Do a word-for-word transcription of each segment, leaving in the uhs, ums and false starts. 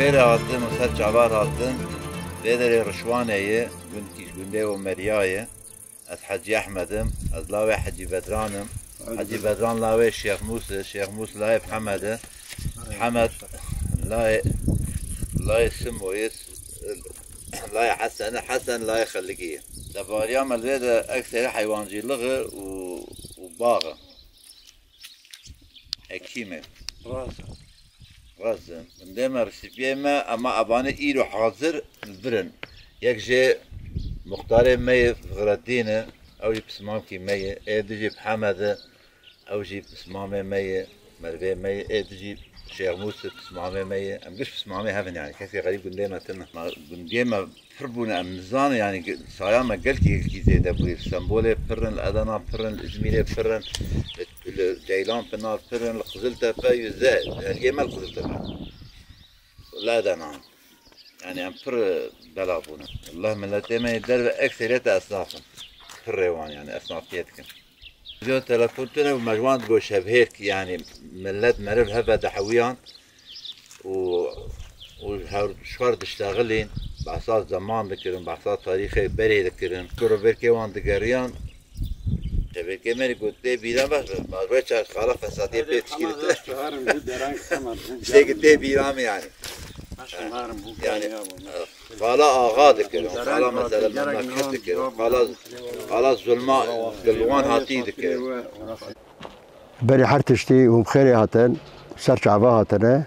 Xêr hatin û ser çavar hatin. Vê derê Rişwanê ye, gund, gundê Omeriyayê. Ez Hecî Ehmed im, ez lawê Hecî Bedran im. Hecî Bedran lawê Şêx Mûs e, Şêx Mûs lawê Hemed e. Hemed lawê, lawê Simo ye, lawê Hesen e, Hesen lawê Xeligî ye. Debariya me li vê de ekserî heywancîlix e û, û bax e. Hekîm e. Rast e. Rast e. Gundê me, resîpiyê me, ema evanê îro hazir li vir in. Yek jê muxtarê me yê Fixreddîn e, ew jî pismamkî me ye. Ê di jî Hemed e, ew jî pismamê me ye, merivê me ye. Ê di jî Şêx Mûs e, pismamê me ye. Em giş pismamê hev in yani. Kesê xerîb gundê me tune. Ma gundiyê me pir bûne, em nizanin, yanî ge-, saya me gelkî, gelkî zêde bûye. Li Stenbolê pir in, li Edena pir in, li Îzmîrê pir in, li, li Ceylan Pinar pir in, li Qiziltepe, yüzde elli me li Qiziltepe. Li Edena. Yanî em pir bela bûne. Wallah miletê me yê derve ekseriyete esnaf in. Pir rêwan yani esnafiyê dikin. Vîdeo telefon tune û me ji wan digot şevhêrk, yanî millet meriv heve dihewiyan û, û her ji xwe re diştexilîn, behsa zeman dikirin, behsa tarîxê berê dikirin. Ku roberkê wan digeriyan, şevhêrkê me got tê bîra me, ma wê çar xala fesadiyê pê tişkî dite. Tiştê ki tê bîra me yani. Yani, Xala axa dikirin, xala mesela memleket dikirin, xala, xala zulma li wan hatî dikirin. Berî her tiştî hûn bi xêrê hatin, ser çava hatine.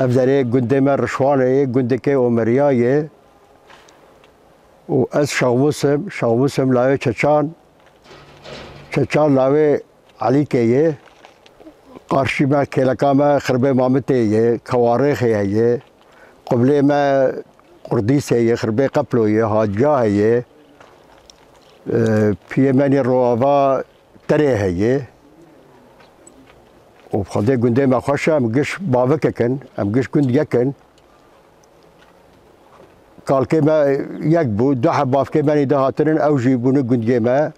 Ev derê gundê me Rişwanê ye, gundekê Omeriya ye. Û ez Şaxmûs im, Şaxmûs im lawê Çeçan. Çeçan lawê Elîkê ye. Qarşî me kêleka me Xirbê Mamitê ye, Kewarêxê heye. Qublê me Qurdîsê ye, Xirbê Qeplo ye, Hacga heye. E, piyê me nê Roava Terê heye. Û bi Xwedê gundê me xweş e, em giş bavikek in, em giş gund yek in. Kalkê me yek bû, du heb bavkê me nî de hatinin, ew jî bûne gundiyê me.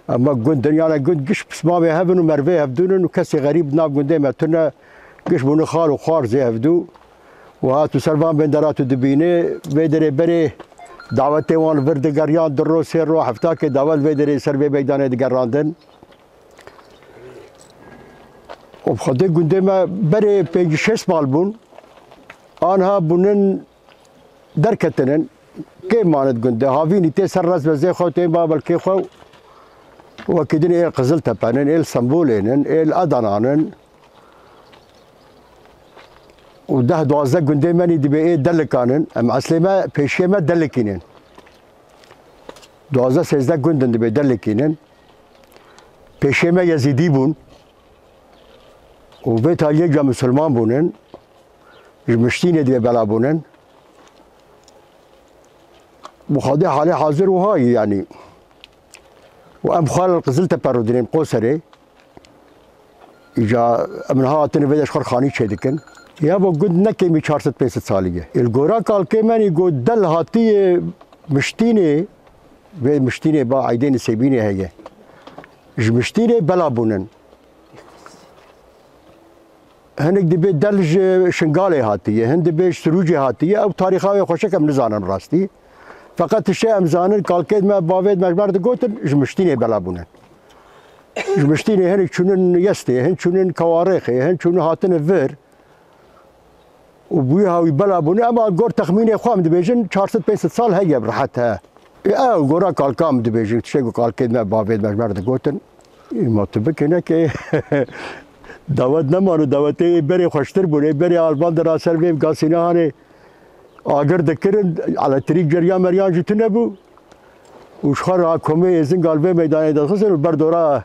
Ema gund in, yani gund giş pismamê hev in û merivê hevdûn in û kesê xerîb di nav gundê me tune, giş bûne xal û xwarzê hevdû. Û hat û ser van bên de ra tu dibînî, vê derê berê dawetê wan li vir digeriyan, du ro, sê ro, heftakê dawet vê derê ser vê meydanê digerandin. Û bi Xwedê gundê me berê pêncî şêst mal bûn. Anha bûnin derketinin. Kêm mane di gundê. Havînî tê ser rezmezê xwe, tê babelkê xwe. Wekî din ê li Qiziltepenin, ê li Stenbolênin, ê li Edenanin. Û deh duwazdeh gundê me nî dibê ê Delikanin. Em eslê me, pêşiyê me Delikînin. Duwazdeh sêzdeh gundin dibê Delikînin. Pêşiyê me Yezîdî bûn. Û vê taliyê ca misilman bûnin. Ji Miştînê dibê bela bûnin. Bi Xwedê halê hazir wiha ye, yanî. Û em xwe li Qiziltepe rûdinên Qoserê. Îca em niha hatine vê de ji xwe re xanî çêdikin. Ya bo gund ne kêmî çar sed pênc sed salî ye. Ê li gora kalkê me nî got del hatiye Miştînê, vê Miştînê ba Eydênê Sêbînê heye. Ji Miştînê bela bûnin. Hinek dibê del ji Şingalê hatiye, hin dibê ji Sirûcê hatiye. Ew tarîxa wê xweşik em nizanin rastî. Feqet tiştê em zanin, kalkêd me, bavêd me ji me re digotin, ji Miştînê bela bûnin. Ji Miştînê hinek çûnin Yestê, hin çûnin Kawarêxê, hin çûnin hatine vir. Û bûyî ha wî bela bûne, ema gor texmînê xwe em dibêjin çar sed pênc sed sal heye bi rehet he. Ê, ew gora kalka em dibêjin, tiştê ku kalkê me, bavê me ji me re digotin. Ê, ma tu bikê nekê. Dawet neman û dawetê berê xweştir bûn. Ê berê Alman de ra ser vê gasînehanê agir dikirin, elektrîk ceriyan meriyan jî tune bû. Û ji xwe re komê êzinga li vê meydanê dixistin û ber dora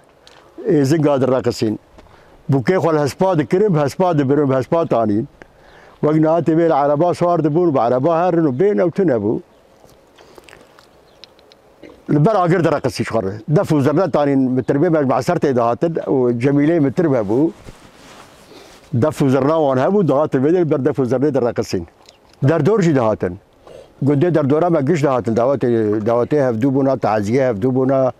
êzinga direqisîn. Bûkê xwe li hespa dikirin, bi hespa dibirin, bi hespa tanîn. Wek niha tê vê li ereba swar dibûn, bi ereba herin û bên ew tune bû. Li ber agir direqisî ji xwe re. Def û zirne tanîn, mitirbê me ji Meser tê dihatin û Cemîlê mitirb hebû. Def û zirna wan hebû, dihatin vê de li ber def û zirnê direqisîn. Derdor jî dihatin. Gundê derdora me giş dihatin. Dawetê, dawetê hevdû bûna, taziyê hevdû bûna.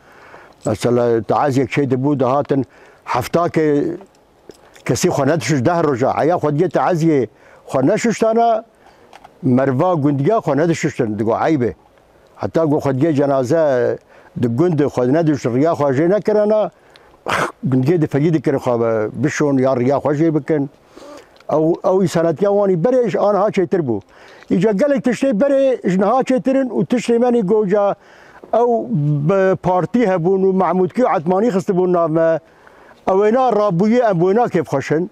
Mesela taziyek çê dibû, dihatin. Heftakê kesî xwe nedişuş, deh roja. Heya xwediyê taziyê xwe neşuştana, merva gundiya xwe nedişuştin. Digo eyb e. Heta ku xwediyê cenaze di gund xwe nedişt, riya xwe jê nekirana, gundiyê di fedî dikirin xwe bişon ya riya xwe jê bikin. Ew, ew însanetiya wan î berê ji aniha çêtir bû. Îca gelek tiştê berê ji niha çêtir in û tiştê me nî goca ew bi partî hebûn û Mehmûdkî û Etmanî xistibûn nav me. Ew wêna rabûyî em wêna kêfxweş in.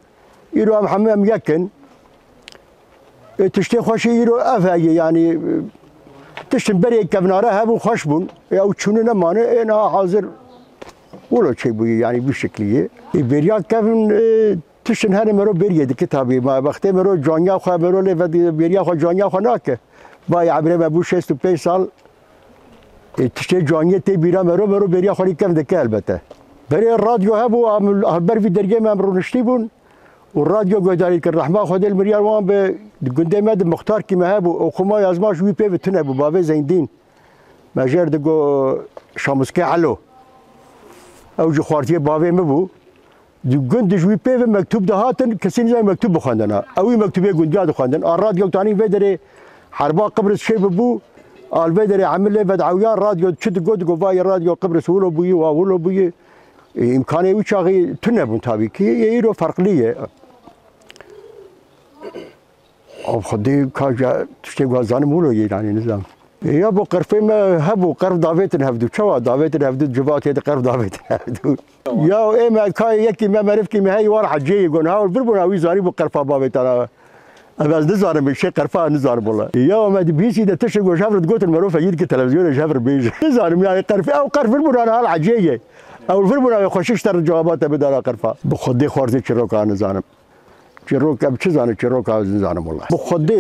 Îro em hemû em yek in. Ê, tiştê xweşê îro ev heye, yanî, tiştin berê kevnare hebûn, xweş bûn. Ê, ew çûne nemane, ê, niha hazir wilo çêbûye, yanî, vî şeklî ye. Ê, bêriya kevn, ê, tiştin herê mero bêriyê dike tabî. Ma wextê mero caniya xwe, mero lê vedî, bêriya xwe caniya xwe nake. Vay, ebrê me bû şêst û pênc sal. Ê, tiştê caniyê tê bîra mero, mero bêriya xwe lî kevn dike helbete. Berê radyo hebû, em, ber vî dergê me em rûniştî bûn. Û radyo guhdarî dikir. Rehma Xwedê li miryar wan be, di gundê me di muxtarkî me hebû, Oxuma Yazma ji wî pê ve tune bû, bavê Zeyndîn. Me jê re digo Şamuskê Elo. Ew ji xwartiyê bavê min bû. Di gund ji wî pê ve mektûb dihatin, kesî nizane mektûb bixwendina. Ew wî mektûbê gundiya dixwendin. A radyo tanî vê derê herba Qibris çê bibû, a li vê derê hemî lê vedewiyan radyo çi digot, digot, vay radyo Qibris wilo bûyî, wa wilo bûyî. Ê, îmkanê wî çaxî tune bûn tabî kî, yê îro ferqlî ye. Ev xwedî ka ja tiştê ku zanim wilo yê, yanî nizam. Ê, ya bo qerfê me hebû, qerf davêtin hevdû. Çawa davêtin hevdû, civatê de qerf davêtin hevdû. Ya ê me ka yekî me merivkî me hey war hecê yê gon, ha vir bûna wî zanî bû qerfa bavêtana. Ev ez nizanim, şê qerfa nizanim wala. Ya me di bîsî de tiştê ku ji hev re digotin, merov fekî dike televizyonê ji hev re bêje. Nizanim ya qerfê, ew qerf vir bûna hal hecê ye. Ew vir bûna wê xweşik ji te re cewaba te bidana qerfa. Bi xwedê xwarzê çîroka nizanim. Çîrok, em çi zanin çîroka ez nizanim wela. Bi xwedê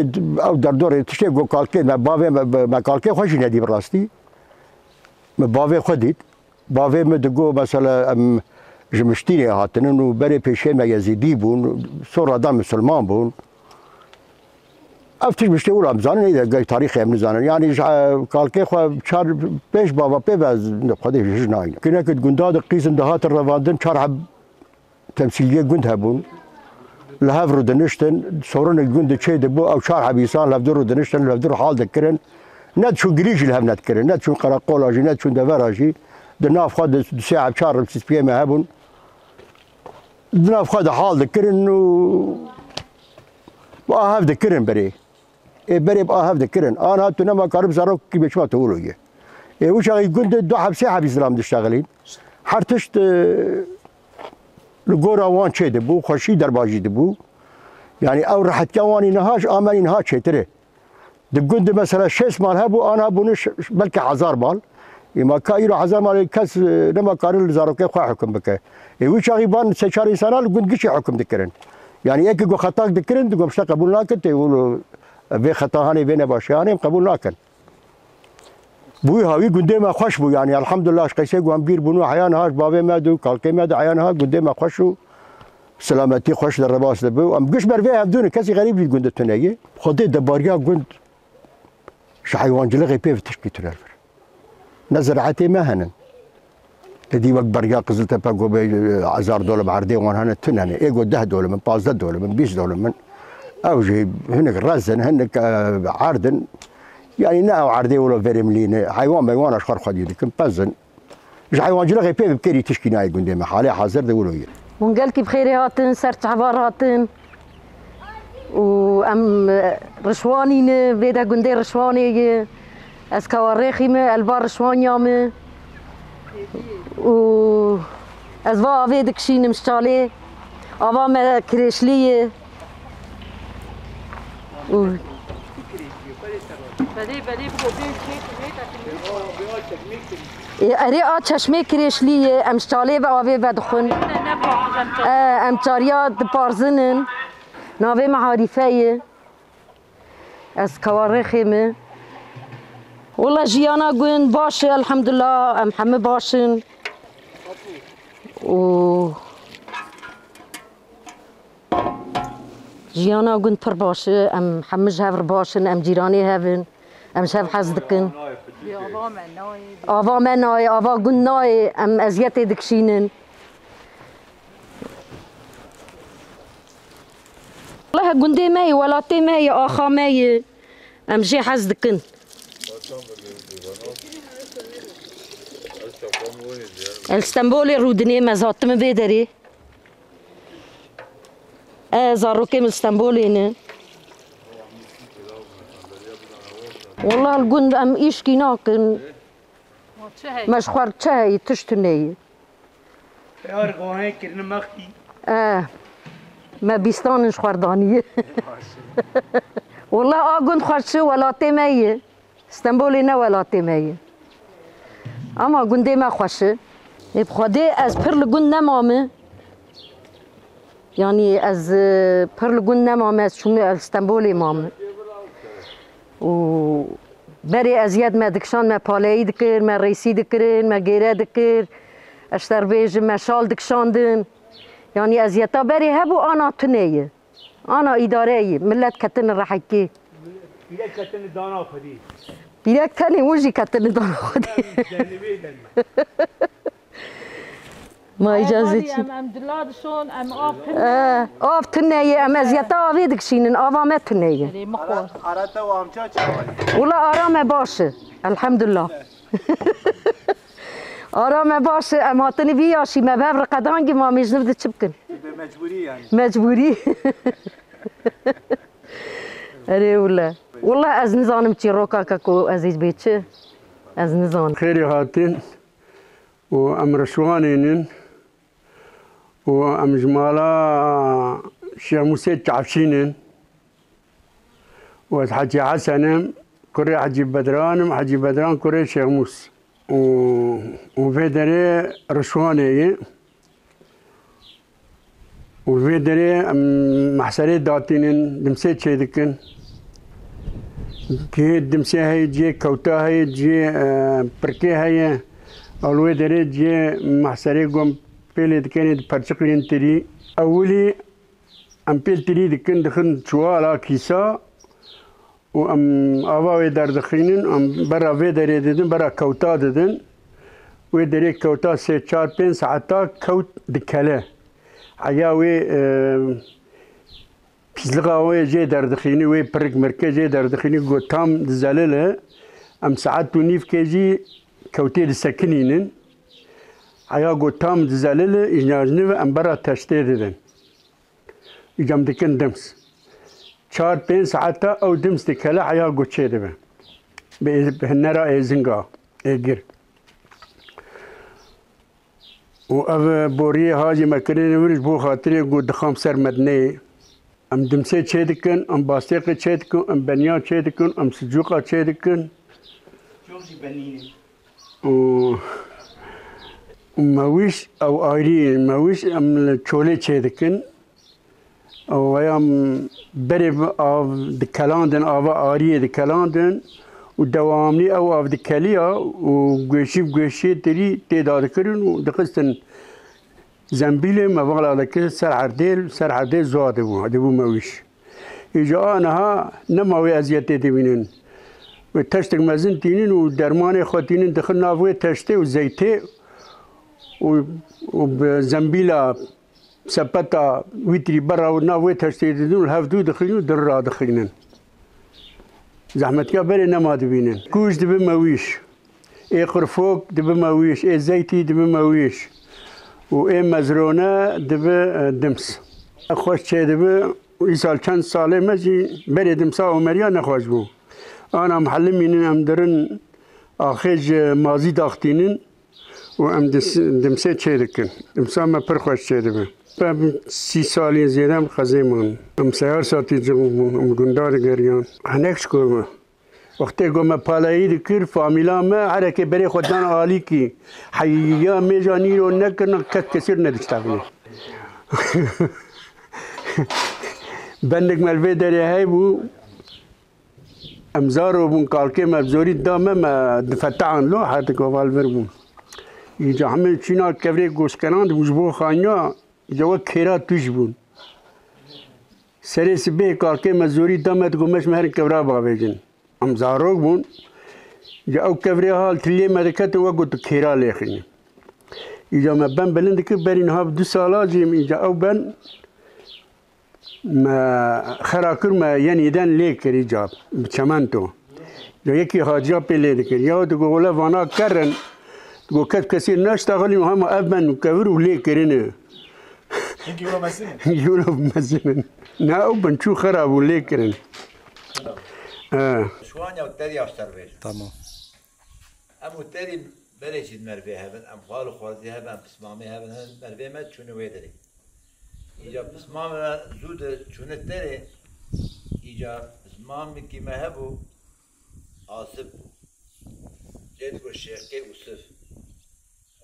ew derdorê tiştê ku kalkê me, bavê me, me kalkê xwe jî nedî bi rastî. Me bavê xwe dît. Bavê min digot, mesela, em ji Miştînê hatinin û berê pêşiyê me Yezîdî bûn, sonra da Misilman bûn. Ev tişt miştê wila em zanin, ê de gel tarîxê em nizanin. Yanî ji, e, kalkê xwe çar, pênc bava pê ve ez xwedê ji nayînim. Kinek di gunda de qîzin dihatin revandin, çar heb temsîliyê gund hebûn. Li hev rûdiniştin, sorinê gund çê dibû, ew çar heb însan li hevdû rûdiniştin, li hevdû hal dikirin. Ne diçûn girî jî li hev nedikirin, ne diçûn qereqola jî, ne diçûn devera jî. Di nav xwe de du sê heb çar ripsîspiyê me hebûn. Di nav xwe de hal dikirin û bi a hev dikirin berê. Ê berê bi a hev dikirin. Aniha tu nema karib zarokî bê çima tu wilo ye. Ê wî çaxî gund du heb sê heb îslam diştexilîn. Her tişt, e, li gora wan çê dibû, xweşî derbajî dibû. Yanî ew rehetkiya wan î niha ji a me î niha çêtir e. Di gund de mesela şêst mal hebû, aniha bûne ş-, ş-, belkî hezar mal. Ê ma ka îro hezar malê kes, e, nema karin li zarokê xwe hukm bike. Ê wî çaxî van sê çar însana li gund gişê hukm dikirin. Yanî yekî ku xetak dikirin, digo em ji te qebûl nakin, tê wilo vê xetahanê, vê nebaşihanê em qebûl nakin. Bi wî hawî gundê me xweş bû, yanî elhamdulillah ji qeysê ku em bîr bûn û heya niha ji bavê me de û kalkê me de heya niha gundê me xweş û selametî xweş li rebas de bû. Em giş ber vê hevdû ne, kesî xerîb jî gund de tune ye. Xwedê debariya gund Ji heywancilixê pê ve tişkî tune li vir. Ne ziraetê me hene. Êdî wek beriya Qiziltepe ku bê, e, hezar dolim erdê wan hene, tune ne. Ê ku deh dolim in, pazdeh dolim in, bîst dolim in. Ew jî hinek rez in, hinek, e, erd in. Yanî ne ew erdê wilo verimlî ne. Heywan meywan ji xwe xwedî dikin, pez in. Ji heywancilixê pê ve bi kêrî tişkî nayê gundê me. Halê hazir de wilo ye. Hûn gelkî bi xêrê hatin, ser çavar hatin. Û em, e, Rişwanî ne, vê de gundê Rişwanê ye. Ez Kewarêxî me, Elba Rişwanya me. Û ez va avê dikişînim ji çalê. Ava me kirêşlî ye. Û Belê, belê, bi godê çê kirmê, te kirmê. Ê, erê, a çeşmê kirêşlî ye, em ji çalê ve avê vedixwin. Ne, ne, ne, ne, E, em çariya diparzinin. Navê me Arîfe ye. Ez Kewarêxê me. Wela jiyana gund baş e, elhamdulillah, em hemî baş in. Û Jiyana gund pir baş e, em hemî ji hev re baş in, em cîranê hev in, em ji hev hez dikin. Ava me nayê, ava gund nayê, em eziyetê dikişînin. Wele gundê me ye, welatê me ye, axa me ye, em jê hez dikin. Ez Stenbolê rûdinê, me zatime vê derê. E, zarokê min Stenbolê ne. Wela li gund em îşkî nakin. Me ji xwe re çi heye, tişt tune ye. Yar gohên kirin mextî. E, me bîstanin ji xwe re daniye. Wela a gund xweş e, welatê me ye. Stenbolê ne welatê me ye. Ama gundê me xweş e. Ê bi Xwedê ez pir li gund nemame. Yanî ez, e, pir li gund nemame, ez çûme, ez Stenbolê mame. Û berê eziyet me dikişand, me paleyî dikir, me rêsî dikirin, me gêre dikir. Ez te re bêjim, me şal dikişandin. Yanî eziyeta berê hebû, ana tune ye. Ana îdareyê, millet ketine rehekê. Pîrek ketine dana Xwedê. Pîrek tenê win jî ketine dana Xwedê. Cehennimê derme. Ma icazet çi? Em, em dila dişon, em av tune. E, av tune ye, em eziyeta avê dikişînin, ava me tune ye. Erê, mixor. Ara, ara te û amca çawa ye? Wela ara me baş e, elhamdulillah. Ara me baş e, em hatine vî yaşî, me bi hev re qedangî, ma mêjniv di çi bikin? Bi mecbûrî yanî. Mecbûrî. Erê wile. Wile ez nizanim çîrokeke ku ez ê bê çi. Ez nizanim. Xêrê hatin û em Rişwanê nin û em ji mala Şêx Mûsê Çavşîn in. Û ez Hecî Hesen im, kurê Hecî Bedran im, Hecî Bedran kurê Şêx Mûs. Û, û vê derê Rişwanê ye. Û vê derê em mehserê datînin, dimsê çêdikin. Kê dimsê heye, cihê kewta heye, cihê, e, pirkê heye. Al wê derê cihê mehserê gom pêlê dikenê, diperçiqînin tirî. Ewilî em pêl tirî dikin, dixin çuwala kîsa û em ava wê derdixînin, em bera vê derê didin, bera kewta didin. Wê derê kewta sê, çar, pênc saeta kewt dikele. Heya wê, e, pîslixa wê jê derdixînî, wê pirik mirke jê derdixînî, ku tam dizelile, em saet û nîvkê jî kewtê disekinînin. Heya ku tam dizelile, îja ji nîv em bera teştê didin. Îca em dikin dims. Çar pênc saeta ew dims dikele heya ku çêdibe. Bi ê-, bi hinera êzinga, êgir. Û ev boriyê hacî me kirinê wir ji bo xatirê ku dixam ser medneyê. Em dimsê çêdikin, em bastêqê çêdikin, em beniya çêdikin, em sicûqa çêdikin. Û, û mewîş ew ayrî, mewîş em li çolê çêdikin. Û heya em berê av dikelandin, ava ariyê dikelandin û dewamlî ew av dikeliya û guêşî bi guêşiyê tirî tê dadikirin û dixistin zembîlê, me vala dikir ser erdê, ser erdê zuwa dibû, dibû mewîş. Îca aniha nema wê eziyetê dibînin. Wê teştek mezin tînin û dermanê xwe tînin dixin nav wê teştê û zeytê û, û bi zembîla sepeta wîtrî berra û nav wê teştê didin û li hev dû dixînin û din radixînin. Zehmetiya berê nema dibînin. Kûj dibi mewîş. Ê qirfok dibi mewîş. Ê zeytî dibi mewîş. Û ê mezrone dibi, e, dims. Xweş çêdibi. Îsal çend salê me jî berê dimsa Omeriya nexweş bû. Ana mihelimînin em dirin axê ji mazî daxtînin û em dis-, dimsê çê dikin. Dimsa me pir xweş çê dibe. Em sî salî zêde em qezê man. Em seyar satî cim bûn, em gunda digeriyan. Hinek ji ku me. Wextê ku me palayî dikir, famîla me herekê berê xwe dan alîkî. Heya mêja nîro nekirina kes kesir nediştexîne. Bendek me li vê derê heybû. Em zaro bûn, kalkê me bi zorî da me, me difetehan lo, her di gava li vir bûn. Îca hemê çîna kevrê goşkenan dibû ji bo xaniya, îca wek kêra tûj bûn. Serê sibê kalkê me zorî da me, digot me ji me herin kevra bavêjin. Em zarok bûn. Îca ew kevrê ha li tiliyê me diketin, wek ku tu kêra lêxînî. Îca me ben bilind dikir, berî niha bi du sala jî îca ew ben Me xera kir, me yenîden lê kir îca bi çemento. Ya yekî haciya pê lê dikir. Ya digo wele vana kerin. Digo kes kesî neştexilî û hema ev ben û kevir û lê kirine. Hingî wilo mezin in. Hingî wilo mezin in. Ne ew bin çû xera bû lê kirin. He. Şwan ya terî aşter bêjin. Tamam. Em û terî berê jî di mervê hev in, em xal û xwezî hev in, em pismamê hev in, hin mervê me çûne wê derê. Îca pismamê me zû de çûne derê, îca pismamekî me hebû, Asif bû. Lê digo Şêxê Ûsif.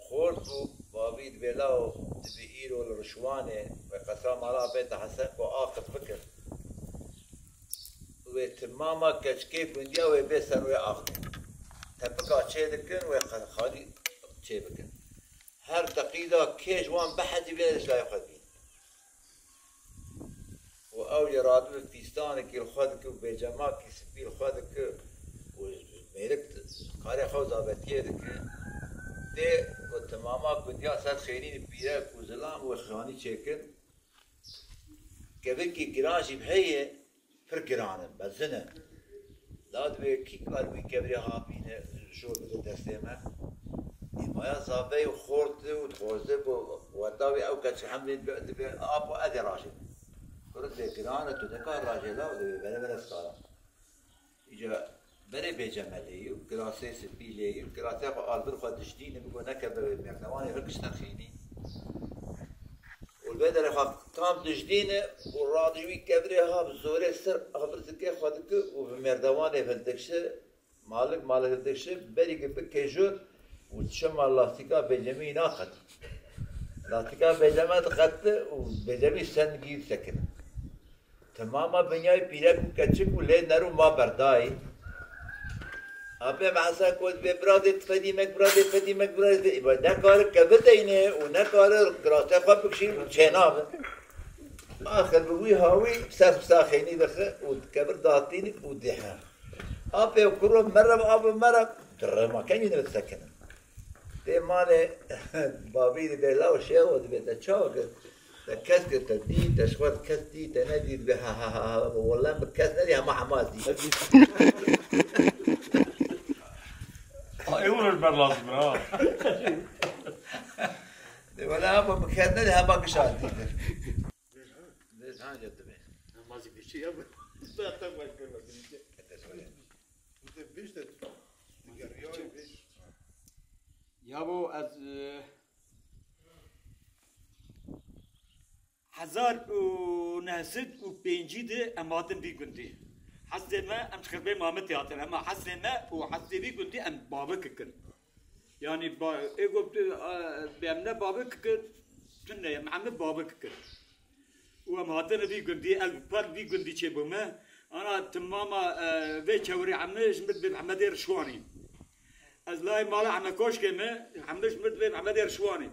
Xort bû, bavî dibê lawo, dibê îro li Rişwanê, wê qesa mala bête Hesen ku aqit bikin. Wê timama keçikê gundiya wê bê ser wê axê. Tepika çê dikin, wê xalî çê bikin. Her deqî de kê ji wan bihezî bê ji layê xwe dibîn. Û ew jî radibe fîstanekî li xwe dike û bêcemakî spî li xwe dike û mêrik karê xwe û zavetiyê dike. Tê ku timama gundiya ser xênî pîrek û zilam wê xanî çêkin. Kevirkî giran jî heye, pir giran in, mezin in. La divê kî kar wî kevirê ha bîne, jor bide destê me. Ê maya zavey û xort û dixwaze ku weta wî ew keçik hemlê dibe, dibe ap û edê rajê. Kuro divê giran e, tu nekar rajê la, divê bere bere skala. Îca berê bêceme lê yî û kirasê spî lê yî û kirasê xwe albir xwe dijdîne, bigo nekeve wê merdewanê rikişte xênî. Û li vê derê xwe tam dijdîne û radijî wî kevirê ha bi zorê ser abirzikê xwe dike û bi merdewanê hildikşe, malik malik hildikşe, berî ke bike jor û çima lastîka bêcemî naqetî. Lastîka bêceme diqete û bêcemî sendgî disekine. Timama binyayê pîrek û keçik û lê ner û ma berdayî. Apê me Hesen got, "Vê biradê tifedî mek, biradê fedî mek, biradê fedî mek." Nekare kevir deyne û nekare kirasê xwe bikişî û çênabe. Axir bi wî hawî ser xisa xênî dixe û kevir datînik û dihe. Apê û kuro mere, apê mere, direma kenî disekine. Tê malê bavî dibê law şêwo dibê te çawa kir? Te kes kir, te dî, te ji xwe kes dî, te nedî, dibê ha, ha, ha, ha, wele min kes nedî, hema hema dî. Ha, ew roj ber lazim e, ha. Dê wele hema min kes nedî, hema gişa dî. Dê hanca dibê. Hema zî gişî ya bu. Zaten başka bir şey. Kete söyle. Burada beş de diğer ya beş. Yabo, ez, e, hezar û neh sed û pêncî de em hatin vî gundî. Heslê me, em ji Xirbê Mametê hatin, ema heslê me û heslê vî gundî em babik kikin. Yanî ba-, ê got, e, bi em ne babik kikin, tune ye, em hemî babik kikin. Û em hatine vî gundî, ev per vî gundî çêbûme. Ana timama, e, vê çewirê hemî ji min dibê Mehmedê Rişwanî. Ez layê mala Heme Koşkê me, hemî ji min dibê Mehmedê Rişwanî.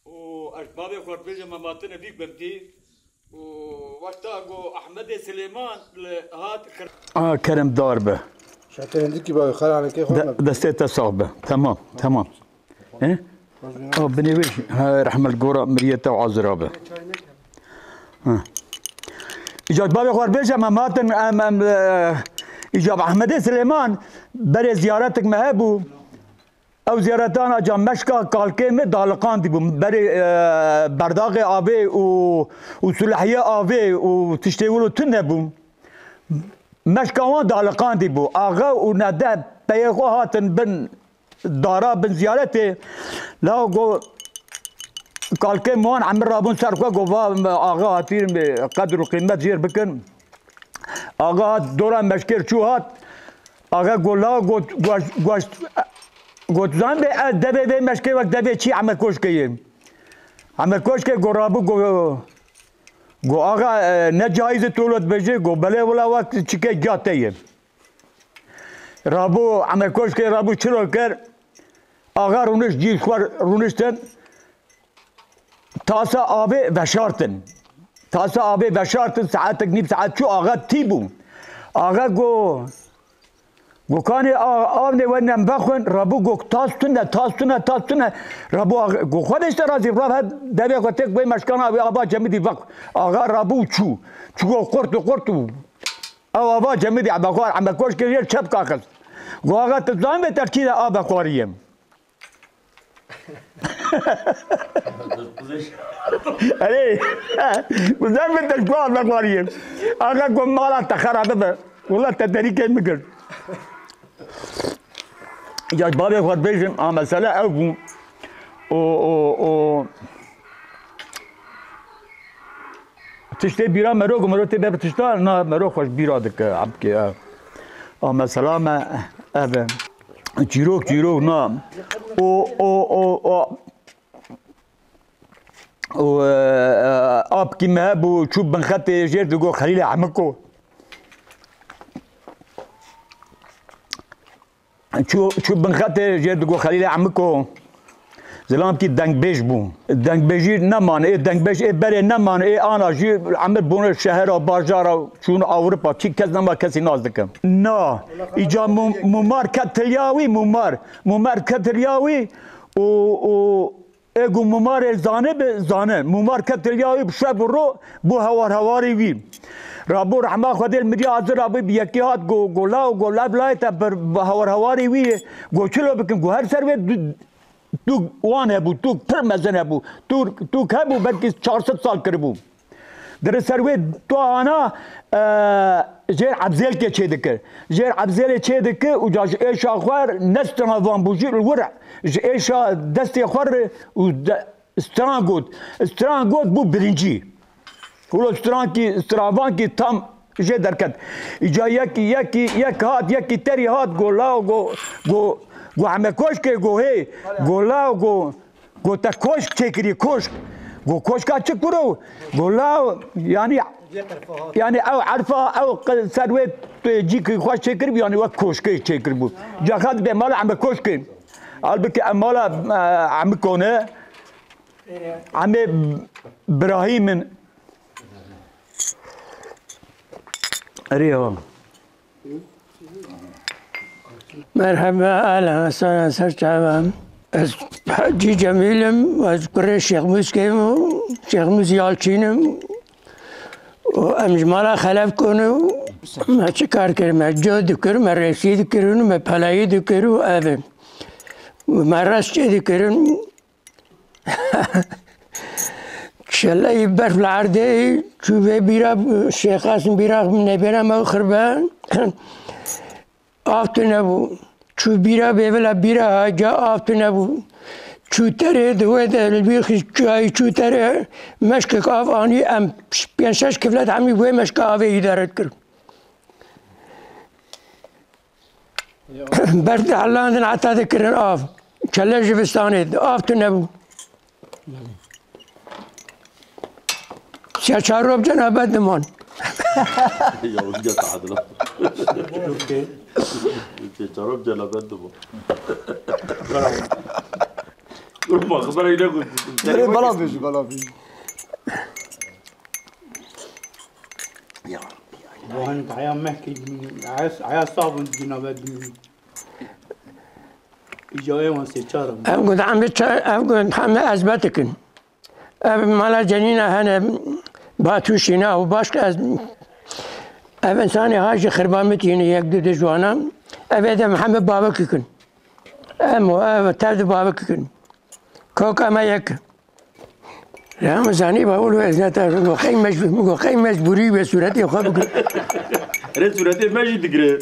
Û ez bavê xwe dibêjim, em hatine vî gundî. Û wexta ku Ehmedê Silêman li hat kir- A, kerem dar be. Şekerindikî bavê xeranekê xwe De-, me- destê te sax be. Tamam, tamam. He? A, binê wê jî. He, rehmet gora miriyê te û azira be. Ha. Îca bavê xwe bêje, em hatin, em, em, e, îca Ehmedê Silêman berê ziyaretik me hebû. Ew ziyaretana ca meşka kalkê me daliqandî bû. Berê, e, berdaxê avê û, û sulehiyê avê û tiştê wilo tune bû. Meşka wan daliqandî bû. Axa û nede peyê xwe hatin bin dara, bin ziyaretê. La go kalkê me wan emir rabûn ser xwe, go va axa hatî qedr û qîmet jêr bikin. Axa hat dora meşkêr çû hat. Axa go la got, guaş-, guaş-, got zan bê ez devê vê meşkê wek devê çî Emekoşkê ye. Emekoşkê go rabû go, go axa, e, ne cayîz e tu wilo dibêjî? Go belê wila wek çike ca te ye. Rabû Emekoşkê rabû çilo kir. Axa rûniş cî xwe rûniştin. Tasa avê veşartin. Tasa avê veşartin, saetek nîv saet çû, axa tî bû. Axa go, go kanê a-, avnê we nem vexwin, rabû go tas tune, tas tune, tas tune. Rabû axa, go xwe de işte razî, rav her devê xwe têk wê meşkana wê ava cemidî vex. Axa rabû çû. Çû go qurt û qurt û. Ew ava cemidî ebe xwar, ebe koşkê jê çepka xist. Go axa tu zan vê terkî de ave xwariyê. Erê, bizden min te ji ku ave xwariyê. Axa ku mala te xerabe be. Wela te derîkê min girt. Ya ji bavê xwe bêjim, a mesele ew bû. O, o, o. Tiştê bîra mero ku mero tê be bi tişta, na mero xweş bîra dike, ebkê, ev. A mesela me, ev e. Çîrok, çîrok, na. O, o, o, o. O, e, e, apkî me hebû, çû bin xetê jêr digo Xelîlê Emiko. Çû, çû bin xetê jê digo Xelîlê Emiko. Zilamkî dengbêj bû. Dengbêjî neman, ê dengbêj ê berê neman, ê ana jî emir bûne şehera, bajara, çûn Ewropa. Çi kes nema kesî nas dike. Na, îca mum-, mumar ketiliya wî, mumar. Mumar ketiliya wî û, û Ê ku mumarê zane bi, zane. Mumar ketiriya wî bi şev û ro bû hewar hewarê wî. Rabû rehma Xwedê li mirî hazir rabû bi yekî hat go, go law, go lav layê te bir, bi hewar hewarê wî ye. Go çilo bikin, go her ser wê du-, tûk wan hebû, tûk pir mezin hebû. Tûk, tûk hebû belkî çar sed sal kiribû. Di ser wê tu ana, e, jêr ebzêlkê çêdikir. Jêr ebzêlê çêdikir û ca ji êşa xwe ne stravan bû jî li wir ji êşa destê xwe re û de, stran got. Stran got bû birincî. Wilo strankî, stravankî tam jê derket. Îca yekî, yekî, yek hat, yekî terî hat, go law, go, go, go heme koşkê, go hê, go law, go, Go te koşk çêkirî, koşk. Go koşka çi kuro? Go law, yani, yani ew erfa, ew qe-, ser wê tu cî ki xweş çêkiribû, yani wek koşkê çêkiribû. Caxa dibê mala em bi koşkê. Halbuki em mala, e, em kone. Em ê Birahîm in. Erê ya. Merheba, ehlen, sehlen, ser çava. Ez Hecî Cemîl im, ez kurê Şêx Mûskê me, Şêx Mûs Yalçîn im. Û em ji mala Xelef Kon û me çi kar kir? Me cot dikir, me rêsî dikir û me pelayî dikir û ev e. Me rest çê dikirin. Çeleyî berf li erdê çû vê bîra, Şêx Qasim bîra nêbêra me xirbe. Av tune bû. Çû bîra bêvila bîra ca av tune bû. Çû terê di wê de li bîr xist çayî çû terê meşkek av anî em pênc şeş kiflet hemî wê meşka avê îdare dikir. Ber dihelandin heta dikirin av. Kele jibistanê de av tune bû. Siya çar roj cenabet diman. Ya, o diye tahadına. Siya çar roj cenabet diman. Dur bak, bana yine koy. Bela bêjî, bela bêjî. Wan heya mehkî, heya, heya sabûn cinabe dû. Îcayê wan sê çar in. Ev gund hemî ça-, ev gund hemî ezbet dikin. Ev mala cenîna hene, Batûşîna û başka ez, ev insanê ha jî xirba min tîne yek du di jwana. Ev ê de hemî bavik dikin. Em û ev tev di bavik dikin. Koka me yek. Ya min zanî bawul wê ez ne te min got qey mecbû-, min got qey mecbûrî wê sûretê xwe bigir. Erê sûretê me jî digire.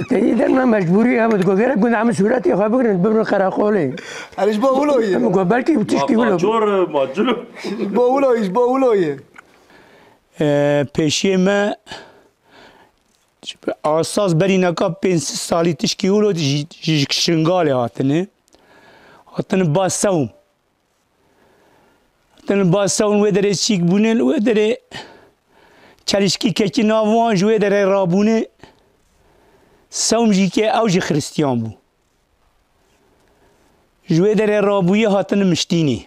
Teyî der me mecbûrî ya min got gerek gund em sûretê xwe bigirin bibrin qereqolê. Erê ji bo wilo ye. Min got belkî tişkî wilo. Ma çor, ma cilo. Ji bo wilo ye, ji bo wilo ye. E, pêşiyê me Asas berî neka pênc sed salî tişkî wilo ji, ji, ji Şingalê hatine. Hatine ba sewm. Hatine ba sewm wê derê çîk bûne, li wê derê çelîşkî kekî nav wan ji wê derê rabûne. Sewm jî ke ew jî xiristiyan bû. Ji wê derê rabûyê hatine Miştînê.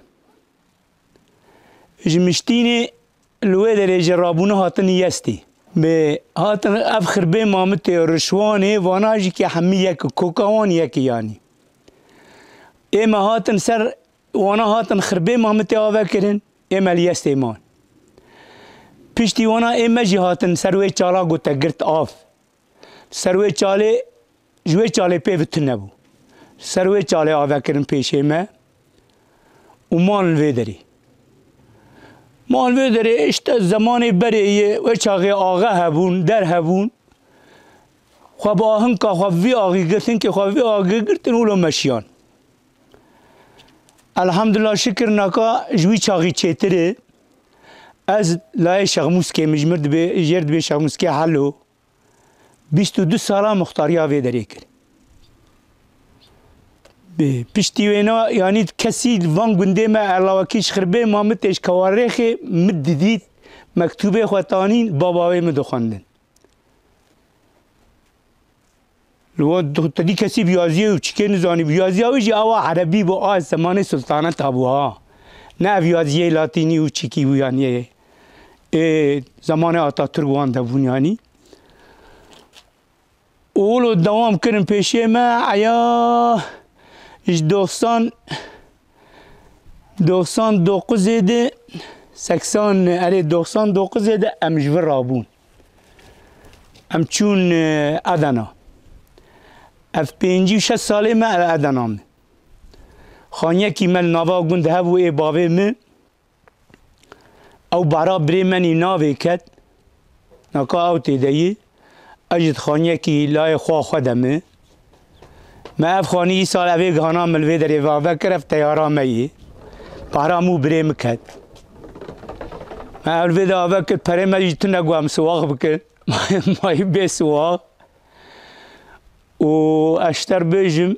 Ji Miştînê li wê derê jî rabûne hatine Yestê. Bi hatin ev xirbê mamitê, rişwanê, vana jî ke hemî yek, koka wan yek e yanî. Ê me hatin ser wana hatin xirbê mamitê ave kirin, ê me li Yestê man. Piştî wana ê me jî hatin ser wê çala ku te girt av. Ser wê çalê, ji wê çalê pê ve tune bû. Ser wê çalê ave kirin pêşê me û man li vê derê. Man li vê derê, işte, zemanê berê yê, wê çaxê axe hebûn, der hebûn. Xwe bi ahinka xwe vî axî girtin, kê xwe vî axî girtin, wilo meşiyan. Elhamdulillah, şikir naka ji wî çaxî çêtir e. Ez layê Şexmûskê min ji mir dibê, jêr dibê Şexmûskê Helo. Bîst û du sala muxtariya vê derê kir. Bi piştî wêna, yanî kesî li van gundê me, elawekî ji xirbê mamitê, ji Kewarêxê min didît, mektûbê xwe tanîn, baba wê min dixwendin. Li wan du-, te dî kesî bi yaziyê û çikê nizanî. Bi yaziya wî jî awa erebî bû, a zemanê sultaneta bû ha. Ne ev yaziyê latînî û çikî bû, yanî ê zemanê Atatürk wan de bûn yanî. Û wilo dewam kirin pêşê me, eya ji doxsan, doxsan dokuzê de, seksan, erê, doxsan dokuzê de em ji vir rabûn. Em çûn, e, Adana. Ev pêncî û şeş salê me li Adana me. Xaniyekî me li nava gund hebû ê bavê min. Ew bara birê me nî navê ket. Naka ew tê de yî. Ez ji xaniyekî layê xwe xwe de me. Me ev xanî îsal evê gihana min li vê derê ve ave kir, ev teyara me yî. Pahra mû birê min ket. Me ev li vê de ave kir, perê me jî tune ku em siwax bikin. Mayî bê siwax. Û ez ji te re bêjim,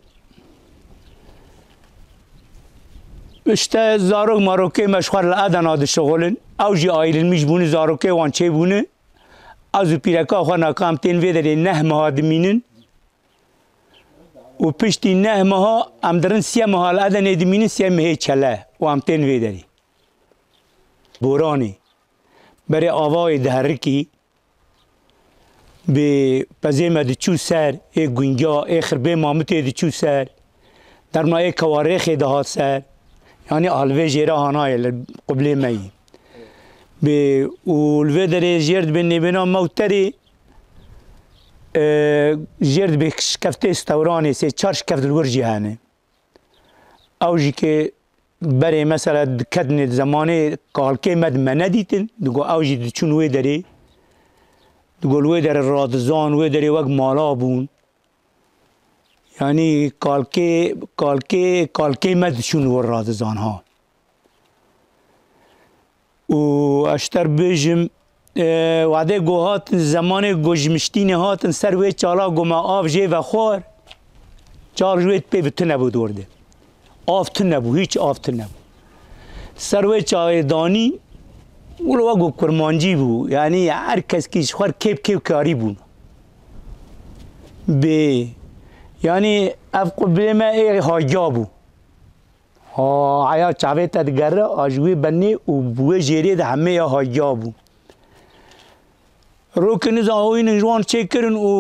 işte zarok marokê me ji xwe re li Adana dişixulin. Ew jî ayrılmış bûne, zarokê wan çêbûne. Ez û pîreka xwe naka em tên vê derê neh meha dimînin. Û piştî neh meha em dirin siyê meha li Edenê dimînin, siyê mehê çele û em tên vê derê. Boranê. Berê avayê diherikî, bi pezê me diçû ser, ê gungya, ê xirbê mamitê diçû ser, derma ê Kewarêxê dihat ser, yanî a li vê jêra hanayê li qiblê me yî. Bi, û li vê derê jêr dibê nêbêna mewterê, e, jêr dibê şikeftê stewranê, sê çar şikeft li wir jî hene. Ew jî ke berê mesela diketine di zemanê kalkê me di me nedîtin, digo ew jî diçûn wê derê, digo li wê derê radizan, wê derê wek mala bûn. Yanî kalkê, kalkê, kalkê me diçûn wir radizan ha. Û ez ji te re bêjim, e, wadê ku hatin, zemanê ku ji Miştînê hatin ser wê çala ku me av jê vexwar, çal ji wê pê bi tune bû dor de. Av tune bû, hîç av tune bû. Ser wê çaxê danî, wilo wek ku kurmancî bû. Yanî her keskî ji xwe kêp kêp karî bûn. Bê, yanî ev qiblê me ê hagiya bû. Ha, eya çavê te digere, a ji wê benê û bi wê jêrê de hemê ya hagiya bû. Rokê nizan oyînin ji wan çêkirin û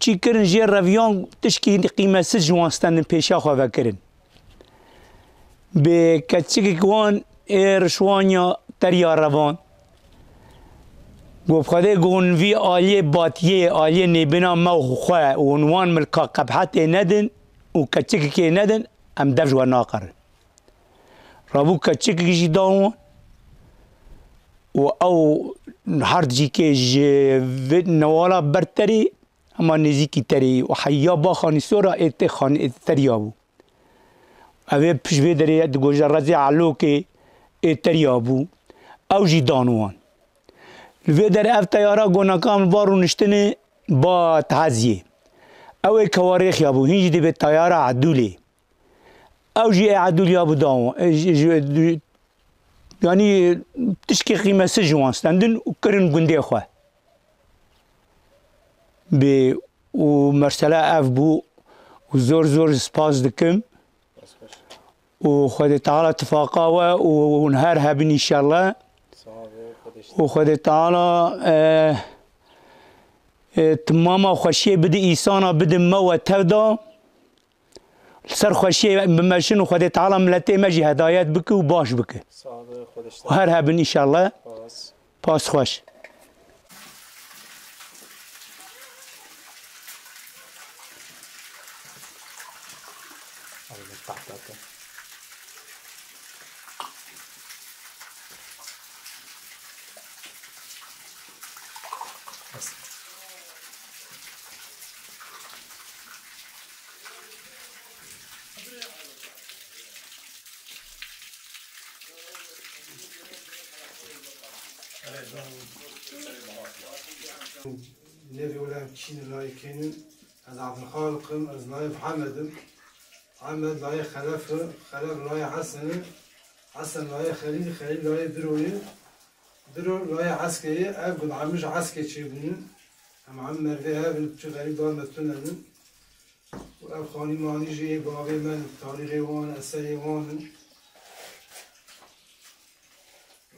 çî kirin jê reviyan tişkî qîmetsiz ji wan stendin pêşiya xwe vekirin. Bi keçikek wan ê rişwanya teriya revan. Got, Xwedê got, hûn vî aliyê batiyê, aliyê nêbîna me û xwe û hûn wan milka qebhetê nedin û keçikekê nedin, em dev ji we naqerin. Rabû keçikek jî da wan û ew herd jîkê ji vê newala ber terî, hema nêzîkî terî û heya ba Xanîsora ê tê xan-, ê teriya bû. Ev ê pişt vê derê digoje rezê Elokê ê teriya bû. Ew jî dan wan. Li vê derê ev teyara goneka min va rûniştinê ba Teheziyê. Ew ê kewa rêxiya bû. Hîn jî dibê teyara Edûlê. Ew jî ê Edûliya bû da wan. E, ji, ji, yanî tişkê qîmetsiz ji wan stendin û kirin gundê xwe. Bê û mesela ev bû û zor zor spas dikim û Xwedê Teala tifaqa we û hûn her hebin înşallah. Û Xwedê Teala, e, e, timama xweşiyê bide îsana bide me we tev da. Li ser xweşiyê bimeşin û Xwedê Teala miletê me jî hedayet bike û baş bike. Sağ ol, Xwedê û her hebin înşallah. Spas. Pas xweş. Nevê wele em kî ne layê kê ne? Ez Abdulxaliq im, ez layê Mihemed im. Mihemed layê Xelef e, Xelef layê Hesen e, Hesen layê Xelîl, Xelîl layê Diro ye. Diro layê Eskê ye, ev gund em ji Eskê çêbûne. Em em merivê hev in, piçû xerîb dar me tune ne. Û ev xanî manî jî ê bavê me in, tarîxê wan, eserê wan in.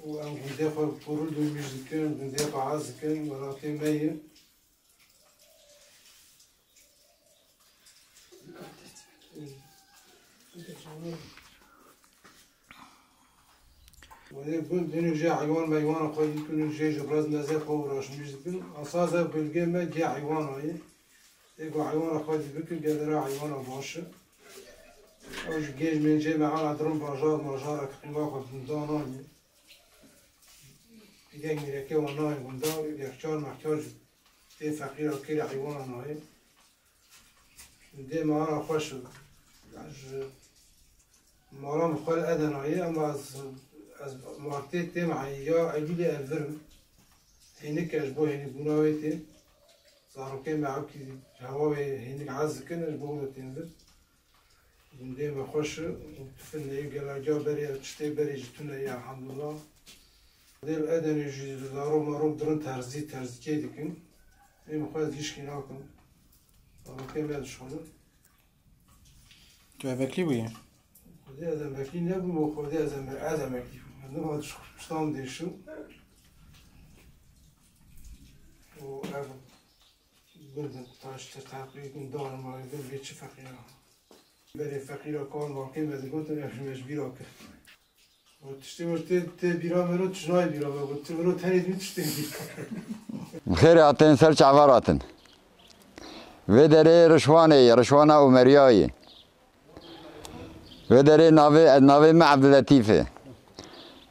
Û em gundê xwe pûrû dûmîş dikin, gundê xwe hez dikin, welatê me ye. Wê gund din û jê heywan meywana xwe dikin û jê ji biraz mezê xwe uğraşmış dikin. Esas ev bölgê me gê heywana ye. Ê ku heywana xwe dî bikin, gelera heywana baş e. Ew ji gê ji mêncê me hela dirin bajar, majara ki qîma xwe gundan nayê. Pîdek mîrekê wan nayê gunda, yekçar mexçar jî tê feqîra kêrê heywana nayê. Dê me ara xweş e. Ji mala min xwe li Edena ye, ema ez, ez martê têm ya Eylûlê ez vir im. Hênik e, ji bo hênikbûna wê têm. Zarokê me ewkî ji hewa wê hênik hez dikin, ez ji bo wê têm vir. Gundê me xweş e, tifin neyê gelagiya berê, tiştê berê jî tune ye, elhamdulillah. Dê li Edenê jî zarok marok dirin terzî, terzîkê dikin. Ê min xwe ez hîşkî nakim. Zarokê me dişxulin. Tu emeklî bûyî? Xwedê ez emeklî nebûm, xwedê ez eme-, ez emeklî bûm. Ez niha dişxulin, piştan dêşim. Û ev gundin, taştê, teqî gundar ma, gund bê çi feqîra. Berê feqîra kar markê me digotin, ev ji me ji bîra kir. Got, tiştê wilo tê, tê bîra me, got, tu ji nayê bîra me, got, tu wilo tenê dî tiştê bîra. Bi xêrê hatin, ser çava hatin. Vê derê Rişwanê ye, Rişwana Umeriyayê. Vê derê navê, navê me Ebdulletîf e.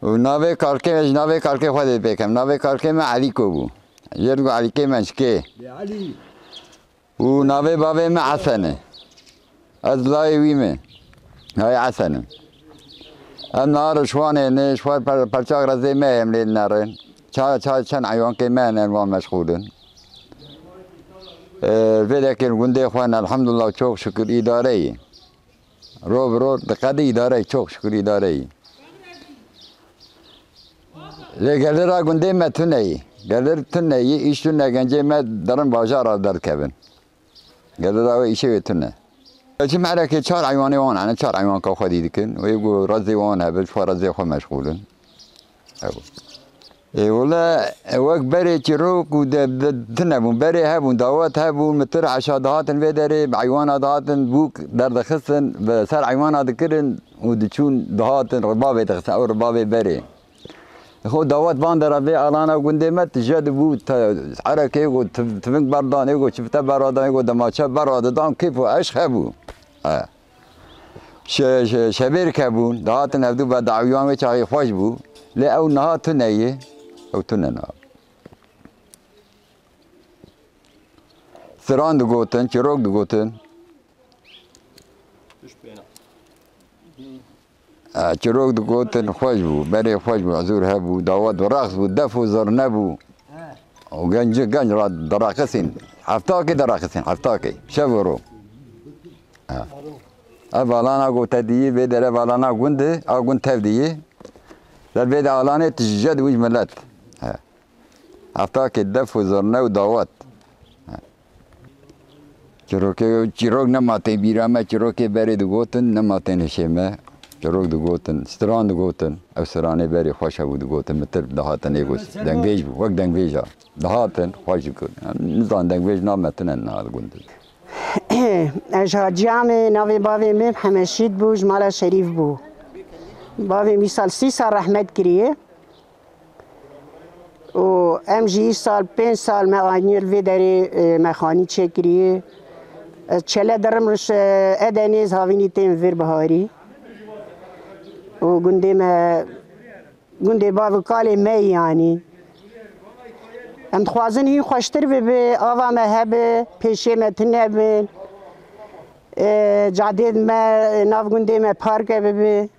Û navê kalkê, ji navê kalkê xwe dê pêkem. Navê kalkê me Elîko bû. Jê digo Elîkê Menşikê. Û navê bavê me Hesen e. Ez layê wî me. Layê Hesen im. Em niha Rişwanê ne, ji xwe per-, perçak rezê me hem lê nerin. Ça, ça, çend heywankê me hene wan meşxûl in. Ee, vê dekê gundê xwe ne, elhamdulillah, çok şükür îdare ye. Ro bi ro diqede îdare ye, çok şükür îdare ye. Lê gelira gundê me tune ye. Gelir tune ye, îş tune, gencê me derin bajara derkevin. Gelira wê îşê wê tune. Çi merekê çar heywanê wan hene, çar heywanka xwedî dikin. Wê ku rezê wan hebe, ji xwe rezê xwe meşxûl in. Ew. Ê wele, wek berê çîrok û de, de, tune bûn. Berê hebûn, dawet hebûn, mitir heşa dihatin vê derê, bi eywana dihatin, bûk derdixistin, bi ser eywana dikirin û diçûn dihatin, ribavê dixistin, ew ribavê berê. Xwe dawet van dera vê alana gundê me tije dibû, te, erekê êgo tiv-, tiving berdan, êgo çifte berradan, êgo demaçe berradidan, kêf û eşq hebû. E. Şe-, şe-, şevêrk hebûn, dihatin hevdû ve dawiyan wê çaxê xweş bû. Lê ew niha tune ye, ew tune niha. Siran digotin, çîrok digotin. E, çîrok digotin, xweş bû, berê xweş bû, huzûr hebû, dawet û reqs bû, def û zirne bû. Û genci genc ra diraqisîn. Heftakê diraqisîn, heftakê. Şev û ro. E. Ev alana ku te diyî, vê dere ev alana gund e, a gund tev diyî. Ser vê de alanê tije dibû ji milet. E. Heftakê def û zirne û dawet. Çîrokê, çîrok nema tên bîra me, çîrokê berê digotin, nema tên hişê me. Çîrok digotin, stran digotin. Ew stranê berê xweş hebû digotin, mitir dihatin êgo dengvêj bû, wek dengvêja. Dihatin, xweş digotin. Nizan dengvêj na me tune niha li gund. Ez ji Hacî Amê, navê bavê min Hemeşîd bû, ji mala Şerîf bû. Bavê min sal sî sal rehmet kiriye. Û em jî îsal pênc sal me anî li vê derê, e, mexanî çêkiriye. Ez çele dirim riş, e, Edenê, ez havînî tên vir biharî. Û gundê me, gundê bav û kalê me yanî. Em dixwazin hîn xweştir bibe, ava me hebe, pêşê me tune bin. E, cadê me, nav gundê me parke bibe.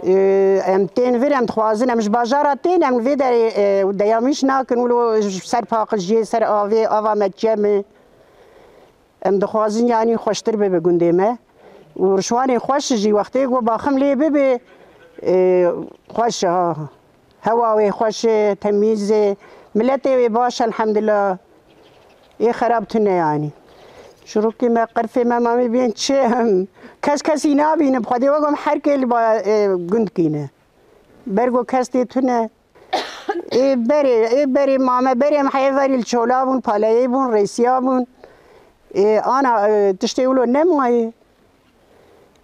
Ê, em tên vir, em dixwazin, em ji bajara tên, em vê derê, ê, deyamîş nakin, wilo ji ser paqijiyê, ser avê, ava me çem e. Em dixwazin, yanî xweştir bibe gundê me. Û rişwanê xweş jî, wextê ku baxim lê bibe, ê, xweş e, ha. Hewa wê xweş e, temîz e. Miletê wê baş e, elhemdulillah. Ê xerab tune yanî. Çîrokê me, qirfê me, mamê bên çi em. Kes kesî nabîne, bi Xwedê wek em her kê li ba, e, gund kîne. Ber ku kes tê tune. Ê berê, ê berê mame, berê em heyê verî li çola bûn, paleyê bûn, rêsiya bûn. Ê ana, e, tiştê wilo nemaye.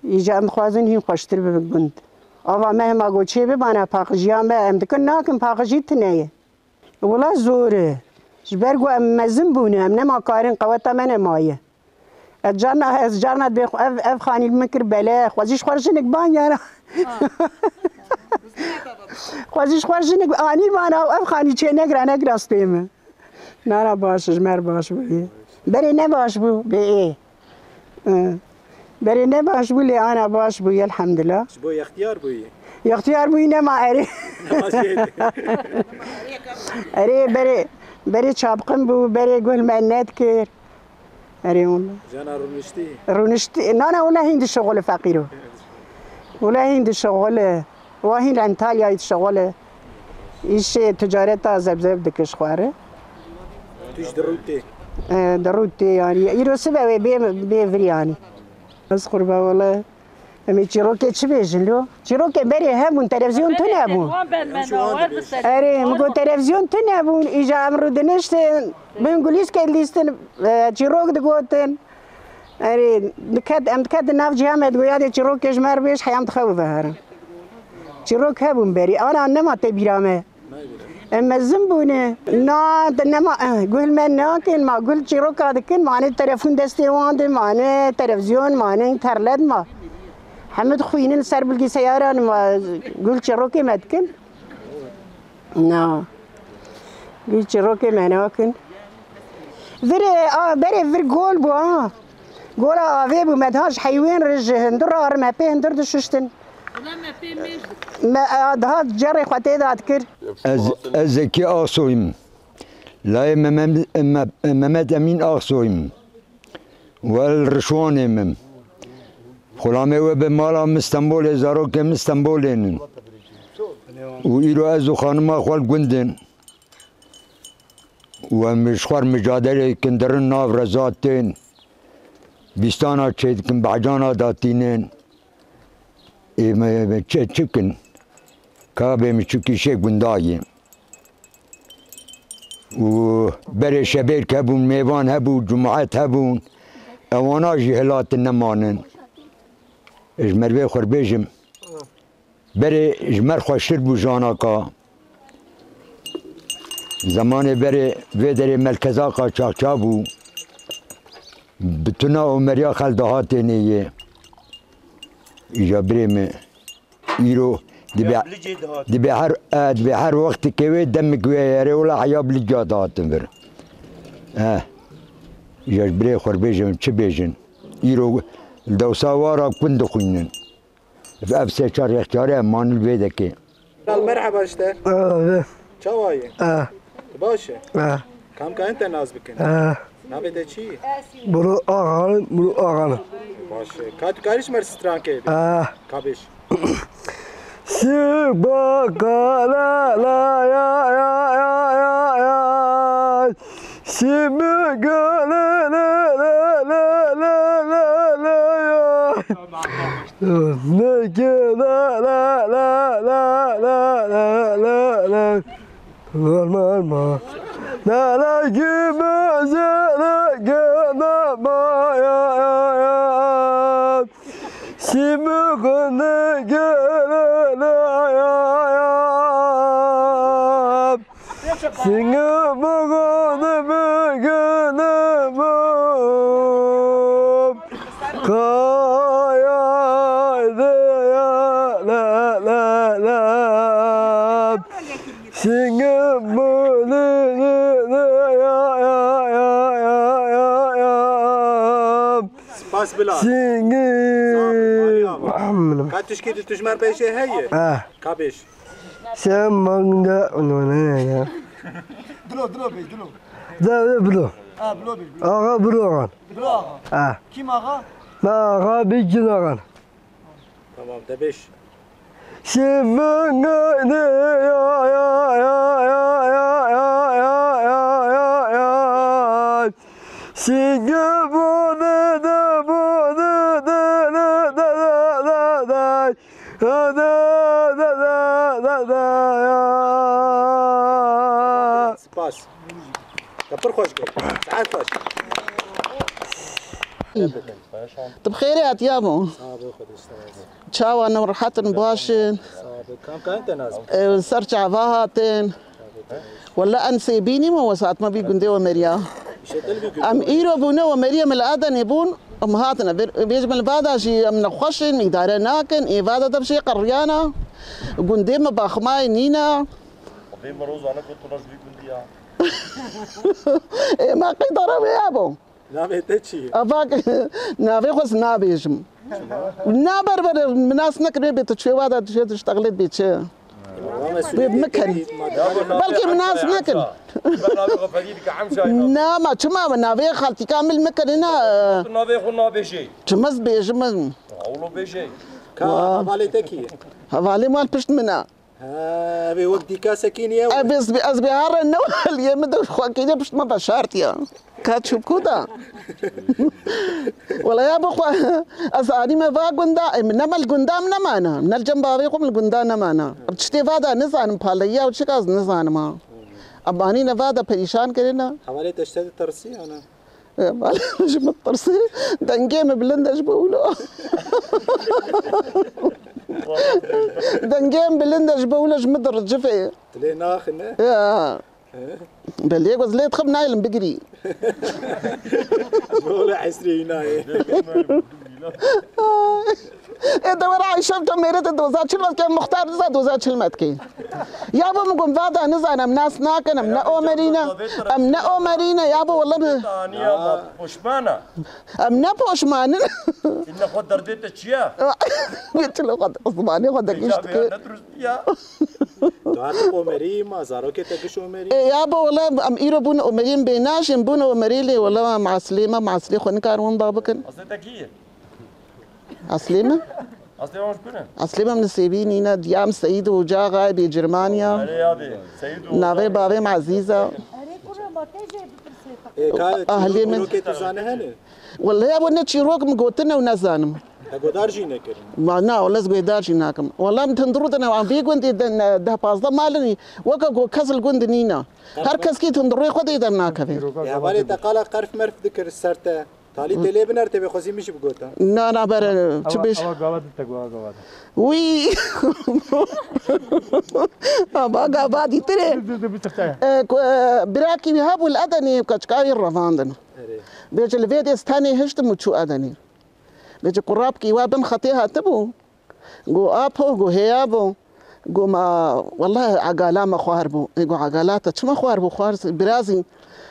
Îca em dixwazin hîn xweştir bibe gund. Ava me hema ku çê bibane paqijiya me, em dikin nakin paqijî tune ye. Wila zor e. Ji ber ku em mezin bûne, em nema karin qeweta me nemaye. Ez carna, ez carna dibê xwe, ev, ev xanî li min kir bele, xwezî ji xwe re jinik ban yana. Xwezî ji xwe re jinik anî bana û ev xanî çê negira, negira stê min. Nana baş, ji me re baş bûye. Berê ne baş bû, bê ê. Hı. Berê ne baş bû, lê ana baş bûye, elhemdulillah. Ji bo yextiyar bûyî? Yextiyar bûyî nema erê. Nema jê. Erê, berê, berê çapqin bû, berê guh li me nedikir. Erê wala. Jana rûniştî? Rûniştî, nana wala hîn dişixule feqîro. Wala hîn dişixule. Wa hîn Antalyayê dişixule. Îşê ticareta zebzeb dike ji xwe re. Tu jî di rû tê? E, di rû tê yanî. Îro sibe wê bê, bê vir yanî. Ez qurba wele. Em ê çîrokê çi bêjin lo? Çîrokê berê hebûn, televizyon tune bûn. Erê, min got televizyon tune bûn. Îja em rûdiniştin. Bin gulîskê dilîstin, e, çîrok digotin. Erê, diket, em diketin nav cîha me digoya dê çîrokê ji me re bêj, heyam dixew ve herin. Çîrok hebûn berî. Ana nema tê bîra me. Em mezin bûne. Na, te nema, eh, guh li me nakin, ma guh li çîroka dikin, ma ne telefon destê wan de, ma ne televizyon, ma ne înternet ma. Hemû dixwînin ser bilgisayara, ma guh li çîrokê me dikin. Na. Guh li çîrokê me nakin. Virê, a, berê vir gol bû, ha. Gola avê bû, me daha ji heywên re ji hundir re, me pê hundir dişuştin. Wela me pê mêr dikin. Me, a, daha cerê xwe tê de dikir. Ez, ez Zekî Aksoy im. Layê Mehmet, Me-, Mehmet Emîn Aksoy im. Wel Rişwanê min. Xulamê we bi mala min Stenbolê, zarokê min Stenbolê nin. Û îro ez û xanima xwe li gund in. Û em ji xwe re micadelê dikin, dirin nav re zat tên. Bîstana çêdikin, behcana datînin. Ê me, me çi, çi bikin? Kabê min çû kîşê gundayê. Û berê şebêrk hebûn, mêvan hebû, cumaet hebûn. Ewana jî hilatin nemanin. Ji mervê xwe bêjim. Berê ji me xweştir bû janaka. Zemanê berê vê derê melkezaka çaxça bû. Bi tuna û meriya xel dihatê nê yê. Îja birê min. Îro dibe, dibe her, e, dibe her wextikê wê demik wê yerê wela heya bilica dihatin vir. E, îja ji birê xwe bêjin, çi bêjin? Îro li dewsa wara kun dixwînin. Ev sê çar yexçare em manin vê dekê. Kral, merheba ji te. Abi. Çawa yî? Ah. Tu baş e? Ah. Kam karin te nas bikin? Ah. Navê te çi ye? Bro Ağan'ın, Bro Ağan'ın. Baş e. Ka tu karî ji me re strankê bî? Ah. Ka bêj. Sibaka la la ya ya ya ya ya. Sibaka la la la la la la la la ya. Neke la la la la la la la la. Verme, verme. La la gibi zere gene ba ya ya ya. Simi gene gene ya ya. Singe bagane begene ba. Kaya de ya la la la. Singe bole de ya ya ya ya ya ya. Spas bila. Singe. Sağ ol, Maria. Ka tişkî tu ji me pêşê heye? Ah. Ka bêj. Sen bana ne ya? Dilo, dilo bêj, dilo. De, de, bilo. Ha, bilo bêj, bilo. Ağa, bilo ağa. Bilo ağa. Ha. Kim ağa? Ma ağa, bir cin ağa. Tamam, de bêj. Şevangane ya, ya, ya. Şige bone de, bone de, de, de, de, de, de. Da, da, da, da, da, da, ya. Spas. Te pir xweş got. Saet xweş. Tu bi xêrê hatiya bo. Sağ ol, Xwedê ji te razî. Çawa ne, rehet in, baş in? Sağ ol. Kam karin te nas bikin? Ew ser çava hatin. Wele em sê bînî me wesat me bî gundê Omeriya. Em îro bûne Omeriya, me li Adenê bûn, em hatine. Vê, vê ji me li vada jî em nexweş in, îdare nakin. Ê vada dev jê qeriyana. Gundê me baxmayê nîne. Vê me rozane ku tu ji vî gundî ya. Ê me qîdara wê ya bo. Navê te çi ye? Ava navê xwe ez nabêjim. Naber ber min nas nekin, wê bê tu çê wa da tu çê tu ştexlê bê çi? Wê bikin. Belkî min nas nekin. Na ma çima min navê xaltîka min mikin na? Navê xwe nabêjê. Çima ez bêjim min? Awlo bêjê. Ka hevalê te kî ye? Hevalê mal pişt min a. Ha, ev ê wek dîka sekîniye. Ev ez bi, ez bi her ne aliyê min de xwe kêliye pişt me veşartiye. Ka çû ku da? Wela ya bi xwe, ez anîme va gunda, em ne me li gunda em nemana. Ne li cem bavê xwe em li gunda nemana. Em tiştê va da nizanim, paleyiya û çika ez nizanim ha. Em anîne va da perîşan kirine. Hevalê te ji te ditirsî, ana? E, bale, ji min tirsî. Dengê min bilind e ji bo wilo. Dengê min bilind e ji bo wilo, ji min diricifê. Dilê naxine? Ya. He? Belê, ez lê dixim naylim bigirî. Ji bo wilo esrê wî nayê. Ê, de were Ayşe, to mêrê te doza çil me dike, Muxtar diza doza çil me dike. Ya bo min got, va da nizan, em nas nakin, em ne Omerî ne, em ne Omerî ne, ya bo wele mi? Taniya ma poşmana. Em ne poşman in. Inne xwe derdê te çi ye? Wê çilo xwe, zimanê xwe de Pêca gişt vêya ki. Ne durust ya. Tu hatik Omerî ma, zarokê te giş Omerî? Ê, ya bo wele em îro bûn Omerî, em bênaş in bûn Omerî lê wele ma maslê me, maslê xwe nikarin wenda bikin. Aslê te kî ye? Eslê min? Eslê wan ji ku ne? Eslê min li Sêbî nîne, diyam Seyîd Hoca, xayê bê Cirmaniya. Erê yadê, Seyîd Hoca. Navê bavê min Ezîz e. Ê, ka Ahlê min. Çîrokê tu zane hene? Welleh ya bo ne çîrok min gotine û nezanim. Guhdar jî nekirin. Ma na, wele ez guhdar jî nakim. Wele em tundurû de ne, wan vê gundê de ne, deh pazdeh mal in, weke ku kes li gund nîne. Her kes kî tundurê xwe dê dernakeve. Ê hevalê te qala qerf merf dikir ser te. Talî tê lê biner tê bê xwezî min jî bigota. Na, na, bere, çi bêj? Ewa gava dite, gava, gava dite. Wî! Aba gava dîtirê. Dur, dur, dur, bir tık daha. E, ku, e, birakî wî hebû li Edenê, keçika wî revandin. Erê. Bêje li vê dê stenê hiştim û çû Edenê. Bêje kurapkî wa bin xetê hatibû. Go apo, go hêya bo. Go ma, welleh egala me xwar bû. Ê go egala te çima xwar bû? Xwar birazî.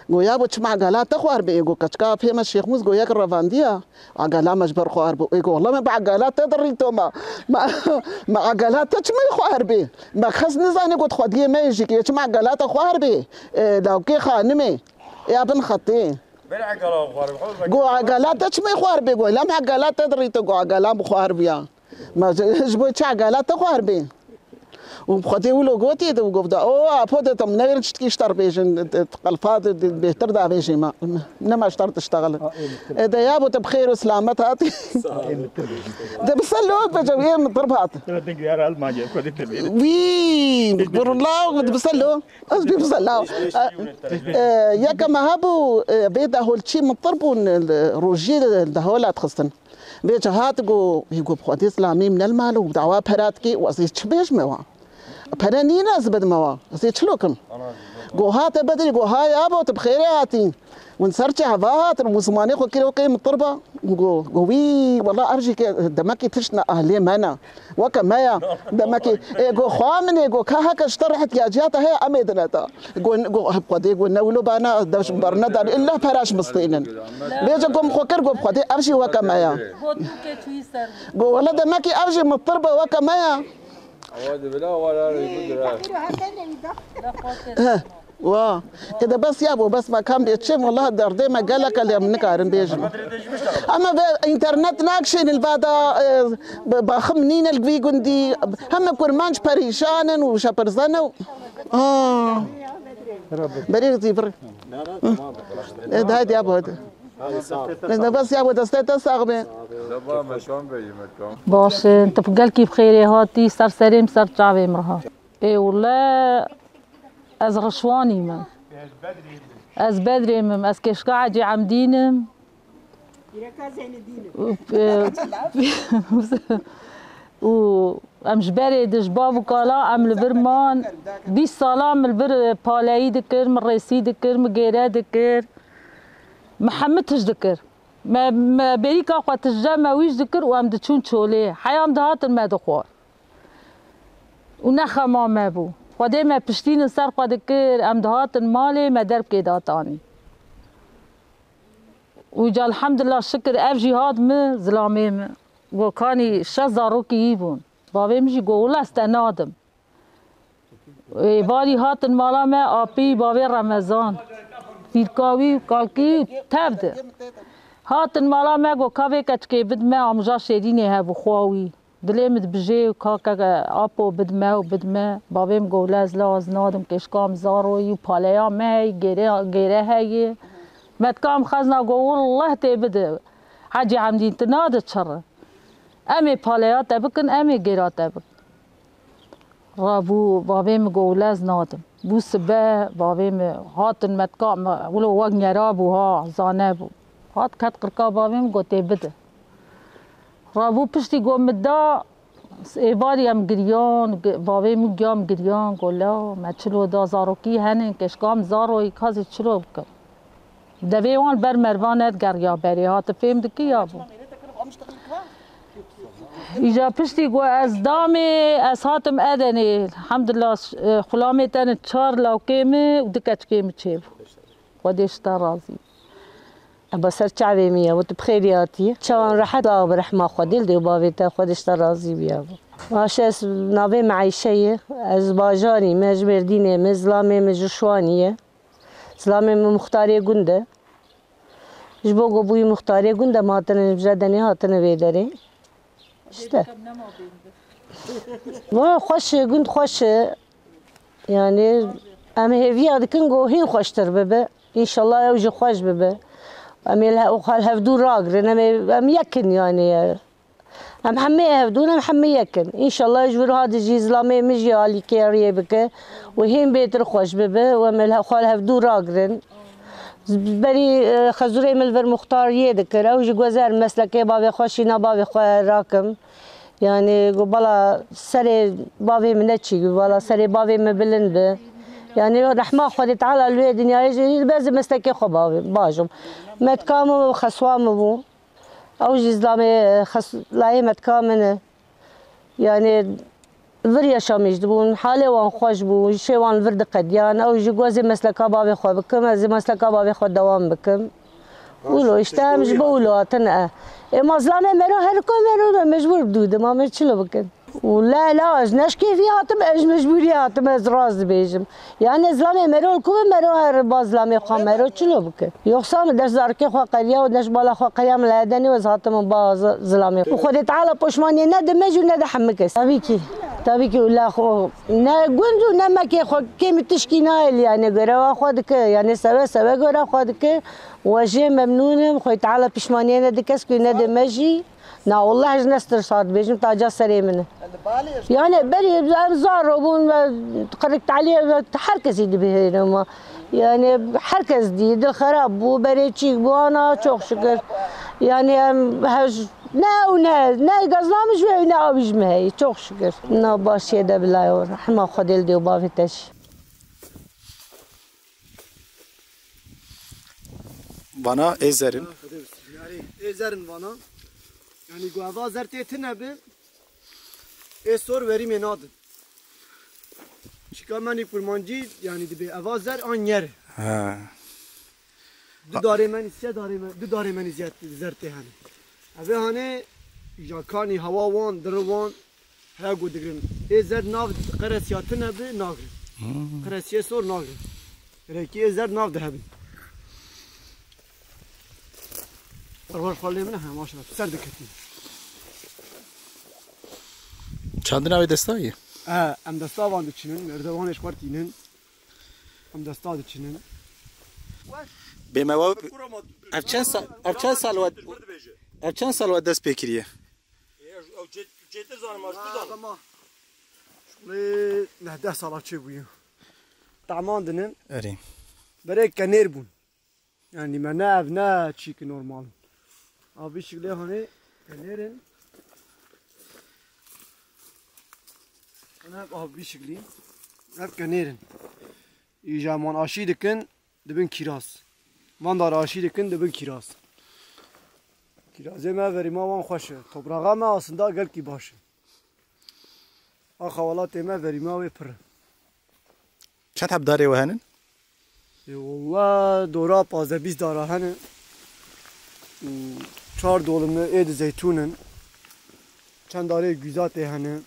Go ya bo çima egala te xwar bê? Ê go keçika apê me Şêxmûs go yek revandiya. Egala me ji ber xwar bû. Ê go welleh me bi egala te dirîto ma. Ma, ma egala te çima xwar bê? Me xes nizane got xwediyê me yê jî kê çima egala te xwar bê. Ê, lawkê xanimê. Ê ya bin xetê. Go egala te çima xwar bê? Go lem egala te dirîto go egala bi xwar bûya. Ma ji, ji bo çi egala te xwar bê? Û bi Xwedê wilo gotî de û govda, o, apo de tam neyrin çitkî ji te re bêjin, qelfa de, de, bêhtir davêjê ma. Nema ji te re diştexilin. E de ya bo te bi xêr û selamet hatî. De bi ser lo, be cewiyê min tirb hat. Wî, kurla, de bi ser lo. Ez bî bi ser lo. E, yeke me hebû, e, vê deholçî min tir bûn, rojî dehola dixistin. Vêca hat go, hê go bi Xwedê zilamê min ne li mal û dawa pera dikê û ez ê çi bêjime wa? Pere nîne ez bidime wa. Ez ê çi lokim? Go hate Bedrî, go hay abo tu bi xêrê hatî. Win ser çi heva hatin û zimanê xwe kiro qê min tirba. Go, go wî, wela ev jî ke demekî tişt ne ahlê me ne. Weke me ya. Demekî, ê go xwa min ê go ka heke ji te re ihtiyaciya te heye em ê dine te. Go, go, Xwedê go ne wilo bana, dev ji ber nedan, illa pera ji min stênin. Vêca go min xwe kir, go bi Xwedê, ev jî weke me ya. Go Tirkê çûyî ser. Go wele demekî ev jî min tir be weke me ya. Awa dibile, awa la rê bidir ha. He, wa. Ê de bes ya bo, bes me kam bê çim, wela derdê me gelek e lê em nikarin bêjin. Ama ve internet nakşênin vada, e, be-, baxim nîne li vî gundî, heme kurmanc perîşan in û şepirzen e û Aa. Berê zî vir. E, hadi ya bu, hadi. Hadi, sağ ol. Ne bas ya bu, destê te sax be. Seba me çawan be, yemek çawan? Baş in, tu gelkî bi xêrê hatî, ser serê min, ser çavê min re hat. Ê wele, ez Rişwanî me. Ez Bedrê me, ez kêşka Hecî Emdîn im. Û, e, û em ji berê di ji bav û kala em li vir man. Bîst sala min li vir, e, paleyî dikir, min rêsî dikir, min gêre dikir. Min hemû tişt dikir. Me, me bêrîka xwe tije me wî jî dikir û em diçûn çolê. Heya em dihatin me dixwar. Û ne xema me bû. Xwedê me piştînin ser xwe dikir, em dihatin malê, me derbkê datanî. Û ca elhamdulillah şikir ev jî hat min, zilamê min. Go kanî şeş zarokî wî bûn. Bavê min jî go wila ez te nadim. Êvarî hatin mala me, apî, bavê Remezan. Pîrka wî, kalkî û tev di. Hatin mala me, go ka vê keçikê bidime, amuja şêrînê hebû xwa wî. Dilê min dibijê, ka, ka, ka, apo bidime û bidime. Bavê min go, lez, laz nadim, kêşka min zaroyî û paleya me heyî, gêre, gêre heyî. Me dika min xezna go, willah tê bide. Hecî Hemdîn, tu nade çi re? Em ê paleya te bikin, em ê gêra te bikin. Rabû, bavê min go, lez nadim. Bû sibe, bavê min hatin me dika min, wilo wek ngerabû ha, zane bû. Hat ket qirka bavê min, go tê bide. Rabû piştî go min da, êvarî em giriyan, gi-, bavê min giya min giriyan, go la, me çilo da, zarokî henin, kêşka min zaroyî, ka ez ê çilo bikim. Devê wan ber mervan nedigeriya berê, hati fêm dikî ya bû. Îja piştî go ez damê, ez hatim Edenê, elhamdulillah, e, xulamê te ne çar lawkê min û du keçikê min çêbû. Xwedê ji te razî. Eba ser çavê min ye, û tu bi xêrî hatî. Çawan rehet, aw bi rehma Xwedê li dê û bavê te, Xwedê ji te razî biya bo. Baş e, ez navê min Eyşe ye. Ez bajarî me, ji Mêrdînê me, zilamê min ji Şwanî ye. Zilamê min muxtarê gund e. Ji bo ku bûyî muxtarê gund e, me hatine ji Edenê hatine vê derê. İşte. Valla xweş e, gund xweş e. Yani em hêviya dikin ku hîn xweştir bibe. Înşallah ew jî xweş bibe. Em ê li he-, xwe li hevdû ragirin. Em ê, em yek in yani. Em hemê hevdû ne, em hemê yek in. Înşallah ji vir ha dijî zilamê min jî alîkê riyê bike û hîn bêtir xweş bibe û em li xwe li hevdû ragirin. Berî, e, xezûrê min li vir muxtar yê dikir. Ew jî guezer meslekê bavê xwe şîna bavê xwe rakim. Yani, got, bala serê bavê min neçî, got, bala serê bavê min bilind bi. Yani, rehma Xwedê Teala li wê dinyayê jî, ez ê meslekê xwe bavê, bajim. Metka min bû, xeswa min bû. Ew jî zilamê, xes-, layê metka min e. Yani, vir yaşamîş dibûn, halê wan xweş bû, şê wan vir diqediyan. Ew jî got, ez ê mesleka bavê xwe bikim, ez ê mesleka bavê xwe dewam bikim. Wilo, işte em ji bo wilo hatin e. Ê ma zilamê mero her ku mero me mecbûr bi dû de, ma me çilo bikin. Û la, la, ez ne ji kêfî hatim, ez ji mecbûrî hatim, ez rast dibêjim. Yani zilamê mero li ku be mero her ba zilamê xwe mero çilo bike. Yoksa min deş zarikê xwe qeriya û deş bala xwe qeriya min laya denî ez hatim û ba z-, zilamê. Û Xwedê Teala poşmaniyê ne di me jî û ne di hemî kes. Tabii ki, tabii ki û la xwe ne gund û ne mekê xwe kêm tişkî nayê li yani görewa xwe dike. Yani seve seve göre xwe dike. Û ez jê memnûn im. Xwedê Teala pişmaniyê ne di kes ku ne di me jî. Na, wallah, ez ne stir sar dibêjim, taca serê min e. Yani, berî em zar bûn ve qirrik talî ve her kesî dibihêrim. Yani, her kes dî, dil xerab bû, berê çîk bû, ana, çok şükür. Yani, em hej, ne ew ne, ne gazna min ji wê, ne awî ji min heyî, çok şükür. Na başiyê de bila yo, rehma Xwedê li dê û bavê te jî. Vana ê zerin. Ê zerin vana. Yani ku eva zer tê tine bi, ê sor verîmê nadin. Çika menî kurmancî, yani dibê eva zer an yer. Ha. Du darê menî, se darê me-, du darê menî ziyad zer tê hene. Evê hane, îja kanî hewa wan, dir wan, Heya ku digirin. Ê zer nav qeresiya tune bi, nagrin. Hmm. Qeresiye sor nagrin. Rekî ê zer nav de hebin. Perwer xwe lê min he, maşallah, tu ser diketî. Çandina wê desta ye? E, em desta van diçinin, merdevanê ji xwe tînin. Em desta diçinin. Bême we, ev çend sal, ev çend sal we, ev çend sal we dest pê kiriye? Ew cê-, cêtir zanim, ez tu zanim. Adama şuxlê neh deh sala çêbûye. Taman dinin. Erê. Berê kenêr bûn. Yani me ne ev ne çîki normal. Abi şiklê hani kenêrin. Ana abi şiklî. Ev kenêrin. Îja man aşî dikin, dibin kîraz. Van dar aşî dikin, dibin kîraz. Kîrazê me verîma wan xweş e. Topraxa me aslında gelkî baş e. Axa welatê me verîma wê pir e. Çend heb darê we henin? Ê, walla dora pazdeh bîst dara hene. Û çar dolimi ê di zeytûn in. Çend darê gûzatê hene.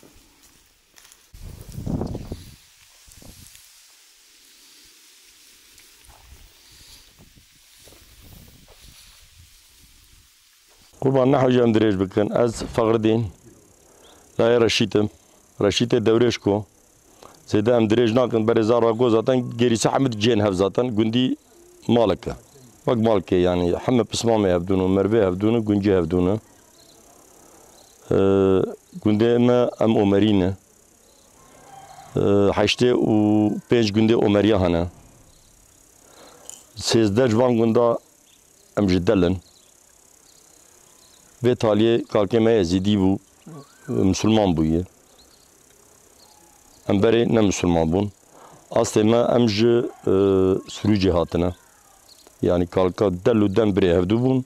Qurban, ne hewce em dirêj bikin. Ez Fexridîn, layê Reşît im. Reşîtê Dewrêşko. Zêde em dirêj nakin, berê zar ra got zaten, gerîse hemî cên hev zaten. Gundî malek e. Wek malkê yani, heme pismamê hevdûn û mervê hevdûn û guncî hevdûn e. Ee, gundê me em Omerî ne. Ee, heştê û pênc gundê Omeriya hene. Sêzdeh ji van gunda em ji Del in. Vê taliyê kalkê me Ezîdî bû, misilman bûye. Em berê ne misilman bûn. Astê me em ji, e, Sirûcê hatine. Yani kalka Del û Dem birê hevdû bûn,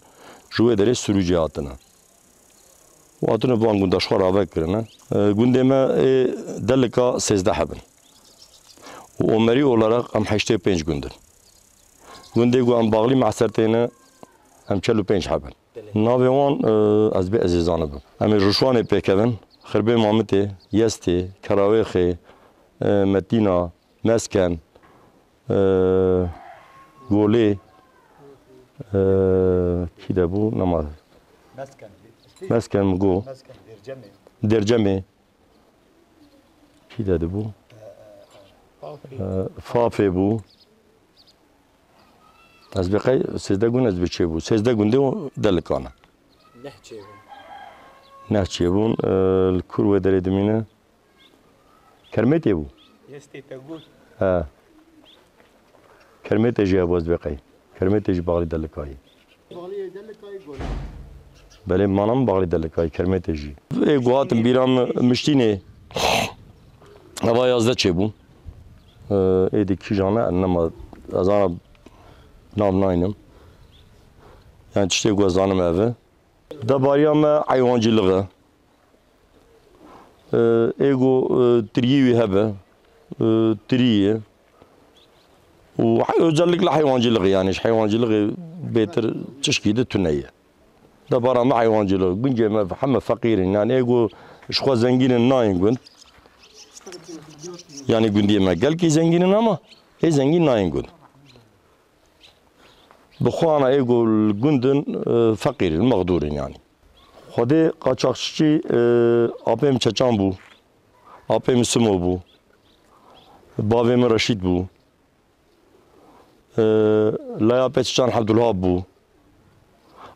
ji wê derê Sirûcê hatine. Û hatine van gunda ji xwe rave kirine. E, gundê me ê Delika sêzdeh hebin. Û Omerî olarak em heştê û pênc gund in. Gundê ku em baxlî meser têne, em çel û pênc heb in. Navê wan, e, ez bê ez ê zanibim. Em ê Ruşwanê pêkevin, Xirbê Mamitê, Yestê, Kerawêxê, e, Metîna, Mesken, e, Golê, e, kî de bû? Nema. Mesken. Mesken mi got. Mesken, Dêrcemê. Dêrcemê. Kî de dibû? Fafê. E, Fafê bû. Ez bê qey sêzdeh gund ez bê çê bû. Sêzdeh gundê û Delikan e. Neh çê bû. Nehçiyê bûn, e, li kur wê derê dimîne. Kermêtê bû. Yestê te got. He. Kermêtê jî hebû ez dibê qey. Kermêtê jî baxlî Delikayî. Belê, manam baxlî Delikayî, Kermêtê jî. Ê ku hatin bîra min Miştînê. Eva yazdeh çêbû. E, êdî kîjan e, nema, ez ana nav naynim. Yani tiştê ku ez zanim ev e. Debariya me heywancîlix e. E, ê ku, e, tiriyê wî hebe, e, tiriyê. Û he-, özellikle heywancîlixê, yani ji heywancîlixê bêtir çişkî di tune ye. Debara me heywancîlix, gundê me heme feqîr in. Yani ê ku ji xwe zengîn in nayên gund. Yani gundê me gelkî zengîn in ama ê zengîn nayên gund. Bi xwe ana ê ku li gund in, e, feqîr in, mexdûr in yani. Xwedê qaçaxçî, e, apê min Çeçan bû. Apê min Simo bû. Bavê min Reşîd bû. E, laya apê Çeçan Hebdulhab bû.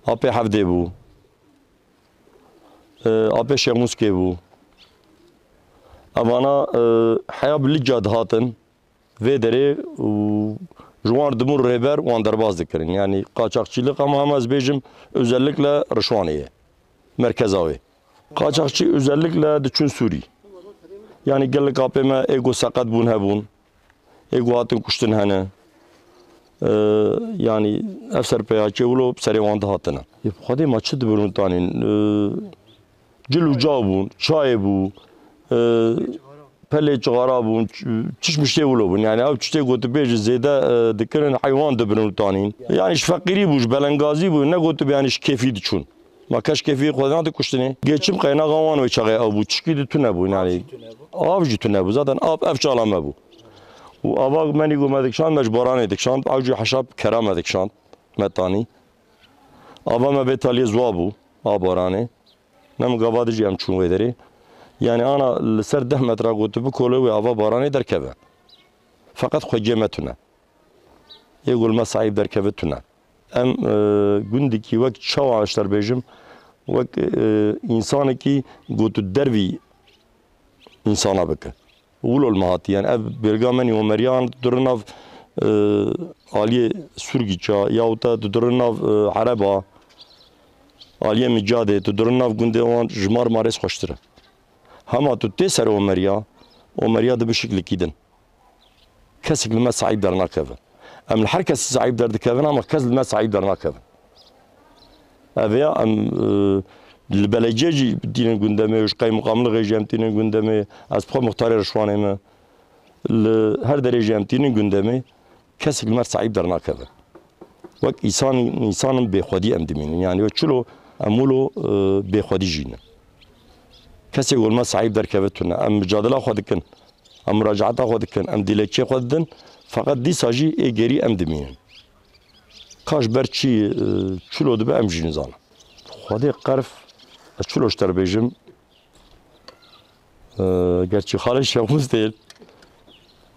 Apê Hevdê bû. E, apê Şêxmûskê bû. Evana, e, heya bi Likya dihatin. Vê derê û ji wan dibûn rêber, wan derbas dikirin. Yani qaçaxçîlik ama, ama ez bêjim özellikle Rişwanê ye. Merkeza wê. Qaçaxçî özellikle diçûn Sûrî. Yani gelek apê me ê ku seqet bûn hebûn. Ê ku hatin kuştin hene. Ee, yani ev serpeya çê wilo serê wan dihatine. Ê Xwedê ma çi dibirûn tanîn? Ee, Cil û caw bûn, çayê bû, e, pelê cixara bûn, ç-, çişmiştê wilo bûn. Yani ew tiştê ku tu bêjî zêde, e, dikirin, heywan dibirin û tanîn. Yani ji feqîrî bû, ji belengazî bû, ne ku tu bê yani ji kêfî diçûn. Ma kes kêfî xwe nade kuştinê. Geçim qeynaxa wan wê çaxê ew bû, çişkî di tune bûn yani. Av jî tune bû. Zaten av ev çala me bû. Û ava menî ku me dikişand, me ji baranê dikişand, ew jî heşa kera me dikişand, me tanî. Ava me bê taliyê ziwa bû, a baranê. Ne min gava dijî em çûn wê derê. Yani ana li ser deh metra ku tu bikole wê ava baranê derkeve. Feqet xweciyê me tune. Yê ku li me saîb derkeve tune. Em, e, gundikî wek çawa ez te bêjim, wek, e, însanekî ku tu dervî însana bike. Wilo li me hatî. Yani ev bêrga me nî Omeriyan, tu duri nav, e, aliyê Surgîça, yahût te tu duri nav, e, Ereba, aliyê Micadê, tu duri nav gundê wan ji Marmarês xweştir e. Hema tu tê ser Omeriya, Omeriya dibe şiklikî din. Kesek li me saîb dernakeve. Em li her kesî saîb derdikevin ama kes li me saîb dernakeve. Ev ya em, e, li belediye jî tînin gundemê, ji qeymuqamlixê jî em tînin gundemê, ez bi xwe muxtarê Rişwanê me. Li her derê jî em tînin gundemê, kesek li me saîb dernakeve. Wek îsan, însanin bêxwedî em dimînin. Yani wek çilo em wilo, e, bêxwedî jî ne. Kesê ku li me saîb derkeve tune. Em micadela xwe dikin. Em muracaeta xwe dikin, em dîlekçiyê xwe didin, feqet dîsa jî ê gerî em dimînin. Ka ji ber çi, e, çilo dibe em jî nizanin. Xwedê qerf, ez çilo ji te re bêjim, e, gerçî xalê Şêxmûs değil,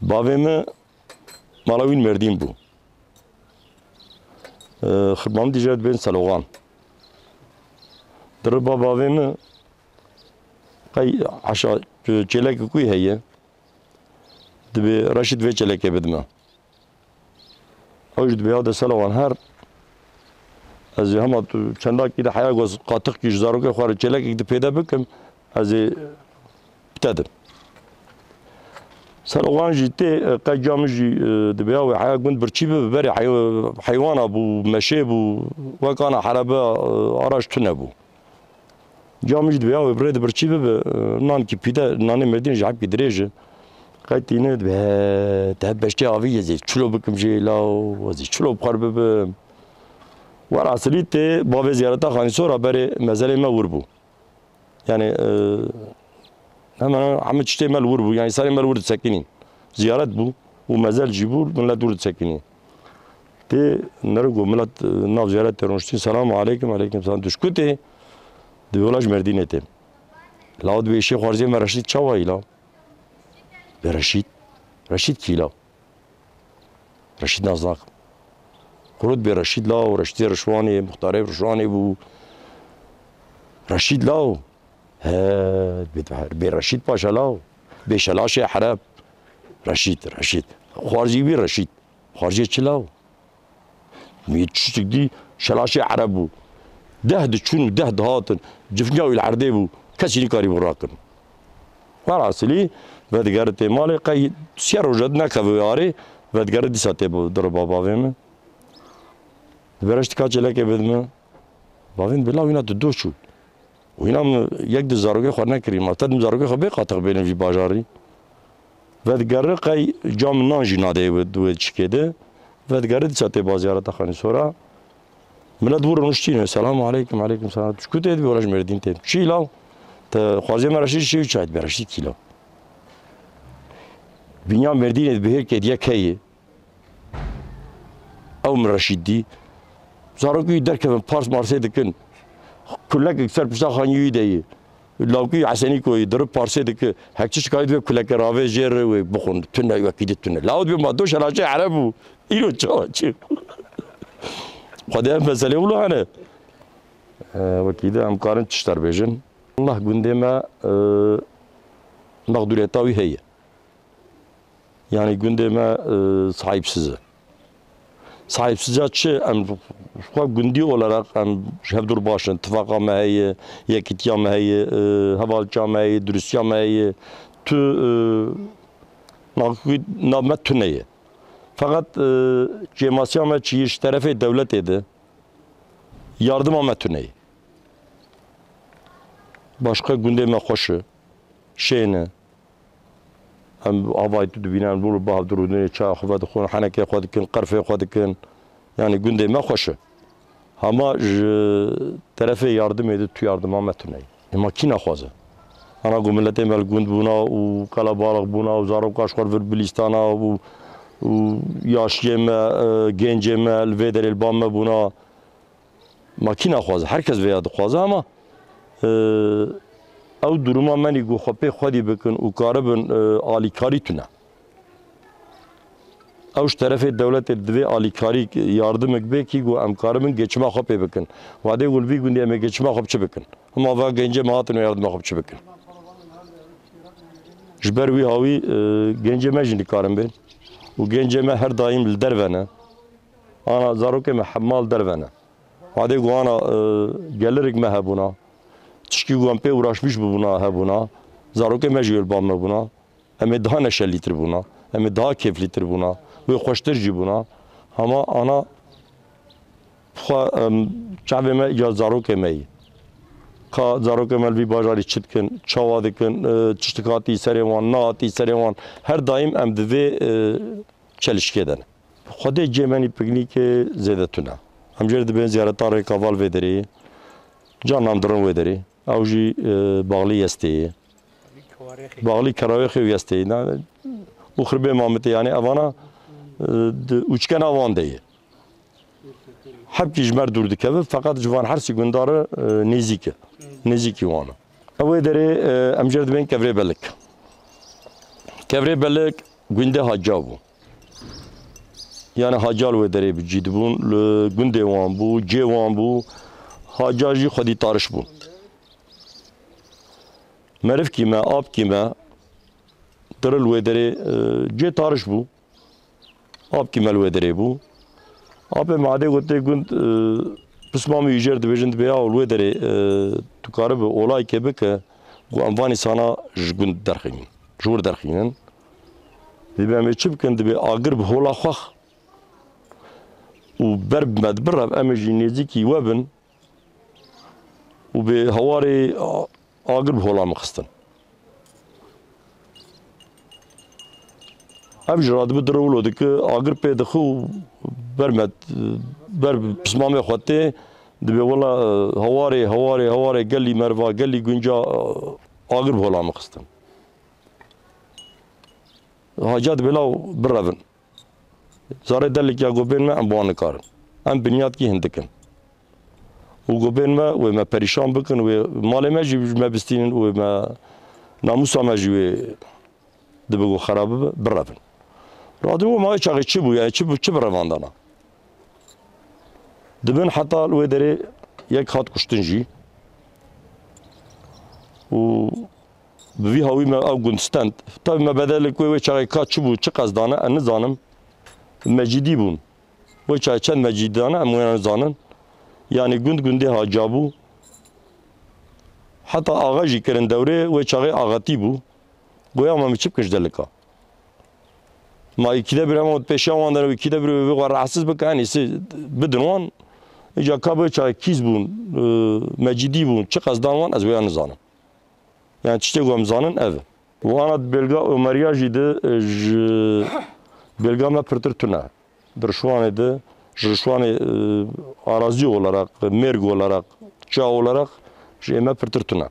bavê min mala wî Mêrdîn bû. E, Xirmamdî jê re dibên Seloxan. Di riba bavê min qey eşa çêlekê ku heye, dibê Reşîd vê çêlekê bidime. Ew jî dibê ya de Seloxan her ez ê hema tu çendakî de heya goz qatixkî ji zarokê xwe re çêlekek di pêde bikim, ez ê bitedim. Seloxan jî tê, e, qey ca min jî, e, dibe ya wê heya gund birçî bibe, berê hey-, heywana bû, meşê bû, wek ana herebe, e, araç tune bû. Ca min jî dibe ya wê birê di birçî bibe, e, nankî pîde, nanê Mêrdînê jî hebkî dirêj e. Qey tîne dibe, he, te beştê avî yê zî çilo bikim jê law, ez ê çilo bi xwe re bibim. Welasilî tê bavê ziyareta Xanîsora berê mezelê me wir bû. Yani, e, hemen hemen hemî tiştê me li wir bû. Yani, serê me li wir disekinîn. Ziyaret bû û mezel jî bû, millet wir disekinî. Tê nere ku millet, e, nav ziyaret tê rûniştîn, selamu aleykum, aleykum selam. Duşku tê, di wela ji Mêrdînê tê. Law dibê şê xwarziyê me Reşîd çawa yî law? Bê Reşîd. Reşîd kî law? Reşîd nas nakim. Qurut bê Reşîd law, Reşîdê Rişwanê, muxtarê Rişwanê bû. Reşîd law. He, bê, bê Reşîd Paşa law. Bê Şelaşê Ereb. Reşîd, Reşîd. Xwarzî wî Reşîd. Xwarzî çi law? Mî tiştik dî Şelaşê Ereb bû. Deh diçûn û deh dihatin. Cifniya wî li erdê bû. Kesî nikarîbû rakin. Welasilî, vedigeritê malê qey sê roja di nekeve wê arê, vedigere dîsa tê bi diri bavê min. Dibêre ji tika çêlekê bidime. Bavê min bila wîna tu doh çû. Wîna min yek di zarokê xwe nekirî. Ma te dim zarokê xwe bê qatix bêne vî bajarî. Vedigere qey cam nan jî nadeyê wê, wê çikê de. Vedigere dîsa tê ba ziyareta Xanîsora. Milet vû rûniştîne. Selamu aleykum, aleykum selam. Tu ji ku tê dibî? Wela ji Mêrdîn tê. Çî law? Te xwarzê me Reşîd çi çay dibe? Reşîd kî law? Bînya Mêrdînê dibihêr kê diye keyê. Ew min Reşîd dî. Zarokî wî derkevin, pars marsê dikin. Kulekek ser pişta xaniyê wî de ye. Lawkî Esenîko yê, dirib parsê dike. Hek çi şikayet ve kuleke ravê jê re wê bixwin. Tune, wekî di tune. Law dibê ma do Şelaşê Ereb bû. Îro çawa çi? Xwedê ev meselê wilo hene. E, wekî di em karin tişt der bêjin. Allah gundê me, e, mexdûriyeta wî heye. Yani gundê me, e, sahipsiz e. Sahipsiz ya çi? Em xwe gundî olarak em ji hevdûr baş in. Tifaqa me heye, yekîtiya me heye, e, hevalça me heye, duristiya me heye. Tu, e, na-, na me tune ye. Feqet, e, kêmasiya me çi ye ji terefê dewletê de yardima me tune ye. Başqa gundê me xweş e, şên e. Em avayî tu dibîne, em li ba hevdûr û dinê çaya xwe vedixwin, henekê xwe dikin, qerfê xwe dikin. Yanî gundê me xweş e. Hema ji terefê yardimê de tu yardima me tune ye. Ê ma kî naxwaze? Ana ku miletê me li gund bûna û qelebalix bûna û zaroka ji xwe vir bilîstana û, û yaşiyê me, e, gencê me li vê derê li ba me bûna. Ma kî naxwaze? Her kes vêya dixwaze ama, e, ew duruma menî ku xwe pê xwedî bikin û karibin, e, alîkarî tune. Ew ji terefê dewletê divê alîkarî, yardimik bê kî ku em karibin geçima xwe pê bikin. Wadê ku li vî gundî em ê geçima xwe bi çi bikin? Hima va gencê me hatin û yardima xwe bi çi bikin? Ji ber wî hawî, e, gencê me jî nikarin bên û gencê me her daîm li derve ne. Ana zarokê me hema li derve ne. Wadê ku ana, e, gelirik me hebûna, tişkî ku em pê uğraşmiş bibûna hebûna, zarokê me jî wê li ba me bûna, em ê daha neşelîtir bûna, em ê daha kêflîtir bûna, wê xweştir jî bûna. Hema ana xwe, em, çavê me ya zarokê me yî. Ka zarokê me li vî bajarî çi dikin, çawa dikin, e, tiştik hatî serê wan, nehatî serê wan. Her daîm em di vê, e, çelişkê de ne. Xwedê cê menî piknîkê zêde tune. Em jê re dibên ziyareta Rêkaval vê derê. Carnan dirin wê derê. Ew jî, e, Baxlî Yestê ye. Baxlî Kerawêxê û Yestê ye. Na, û Xirbê Mamitê, yanî evana, e, di uçkena wan de ye. Hebkî ji me re dûr dikeve, feqet ji van hersî gunda re, e, nêzîk e. Nêzîkî wan e. Ew wê derê, e, em jê re dibên Kevrê Belik. Kevrê Belik gundê Haca bû. Yani Haca li wê derê bi cî dibûn, li gundê wan bû, cê wan bû. Haca jî xwedî tariş bû. Merivkî me, apkî me, diril wê derê, e, cê tariş bû. Apkî me li wê derê bû. Apê me adê got tê gund, e, pisma min jê re dibêjin, dibê ya li wê derê, e, tu karibi olayekê bike, ku em van îsana ji gund derxînin, ji wir derxînin. Dibê em ê çi bikin? Dibê agir bi hola xwe û ber bi me dibirev, em ê jî nêzîkî we bin. Û bi hewarê a-, agir bi hola min xistin. Ev jî radibi dire wilo dike, agir pê dixi û ber me, ber bi pismamê xwe tê, dibê wela, e, hewarê, hewarê, hewarê gelî meriva, gelî gunca, e, agir bi hola min xistin. Haca dibê law birevin. Zarê delik ya gobên me em bi wan nikarin. Em binyadkî hindik in. Û gobên me wê me perîşan bikin, wê malê me jî ji me bistînin, wê me namûsa me jî wê dibe ku xera bibe, birevin. Radin we ma wê çaxê çi bû, yani çi bû, çi birevandana? Dibin heta li wê derê yek hat kuştin jî. û bi vî hawî me ew gund stend. Tabi me bedelê ku wê çaxê ka çi bû, çi qezdane, ez nizanim. Mecîdî bûn. Wê çaxê çend mecîdî dane, em wê nizanin. Yanî gund gundê haca bû. Heta axa jî kirin dewrê, wê çaxê axetî bû. Goya me, min çi bikin ji delika? Ma îkî de bir hema pêşiya wan de, îkî de bir wê xwe rahatsiz bike, en iyisi bidin wan. Îca ka bi çaxê kîz bûn, e, mecîdî bûn, çi qezdan wan, ez wêya nizanim. Yani tiştê ku em zanin ev e. Wana di bêlga Omeriya jî de, e, ji bêlga me pirtir tune. Di Rişwanê de, ji Rişwanê, e, arazi olarak, mêrg olarak, ça olarak ji ê me pirtir tune.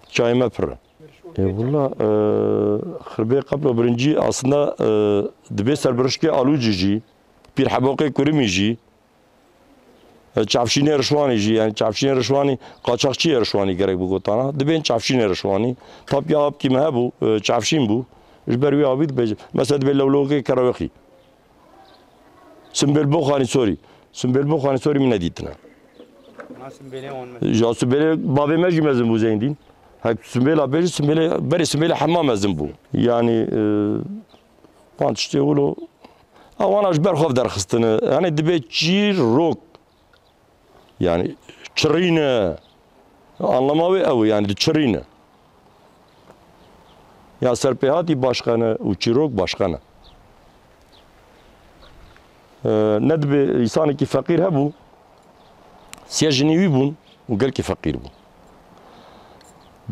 Çayê me pir e. E, willa, e, xirbê qeblo birincî aslında, e, dibê serbirişkê Alûcî jî, Pîr Heboqê Kurimî jî, e, Çavşînê Rişwanî jî, yani Çavşînê Rişwanî, qaçaxçiyê Rişwanî gerek bigotana. Dibên Çavşînê Rişwanî. Tapya apkî me hebû, e, Çavşîn bû. Ji ber wî avî dibêje. Mesela dibê Lewlokê Kerawexî. Simbêl Boxanî, sorî. Simbêl Boxanî, sorî, min nedîtine. Na Simbêlê wan me. Ya Simbêlê bavê me jî mezin bû Zeyndîn. Hek Simbêla bêjî, Simbêlê, berê Simbêlê hema mezin bû. Yani, e, van tiştê wilo. Ewana ji ber xwe derxistine. Yani dibê çîrok. Yani çirîne. Anlama wê ew e, yani diçirîne. Ya serpêhatî başqe ne û çîrok başqe ne. E, ne dibê însanekî feqîr hebû, siya jinî wî bûn û gelkî feqîr bû.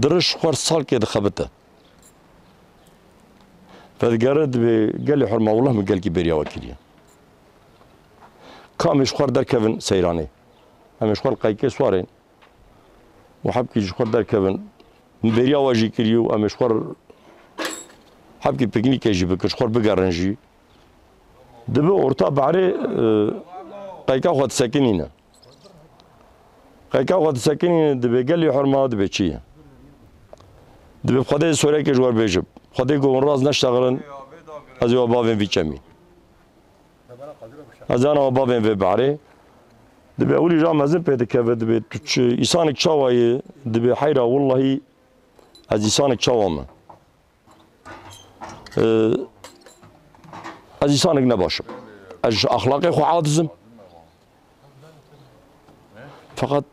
Diriş xwer salkê dixebite. Vedigere dibê gelê hurma, wullah min gelkî bêriya we kiriye. Ka em ê ji xwe derkevin seyranê. Em ê ji xwe li qeykê swarên. Û hebkî ji xwe derkevin. Min bêriya we jî kiriye û em ê ji xwe hebkî piknîkê jî bikin, ji xwe bigerin jî. Dibe orta behrê, e, qeyka xwe disekinîne. Qeyka xwe disekinîne, dibê gelî hurma, dibê çi ye? Dibê Xwedê sorekê ji we bêjim. Xwedê ku hûn rast neştexilin, ez ê we bavên vî çemî. Ez ana we bavên vê behrê. Dibê ewilî ja mezin pê dikeve, dibê tu çi, îsanek çawa ye? Dibê heyra, willahî ez îsanek çawa me? Ee, ez îsanek nebaş im. Ez ji axlaqê xwe aciz im. Feqet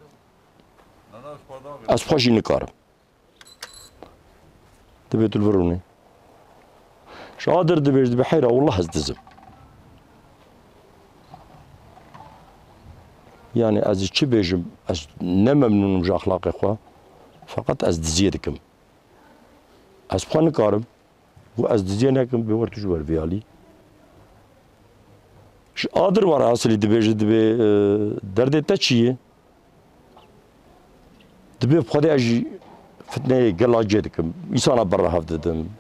ez xwe jî nikarim. Dibê tu li vir rûnî. Ji adir dibêj, dibê heyra, willah ez diz im. Yani ez çi bêjim, ez ne memnûn im ji axlaqê xwe. Feqet ez diziyê dikim. Ez xwe nikarim. Got, ez diziyê nekim, bê wer tu ji wer vê alî. Ji adir were asilî dibêje, dibê, e, derdê te çi ye? Dibê bi Xwedê ez jî fitneyê gela cê dikim. Îsana berra hev didim.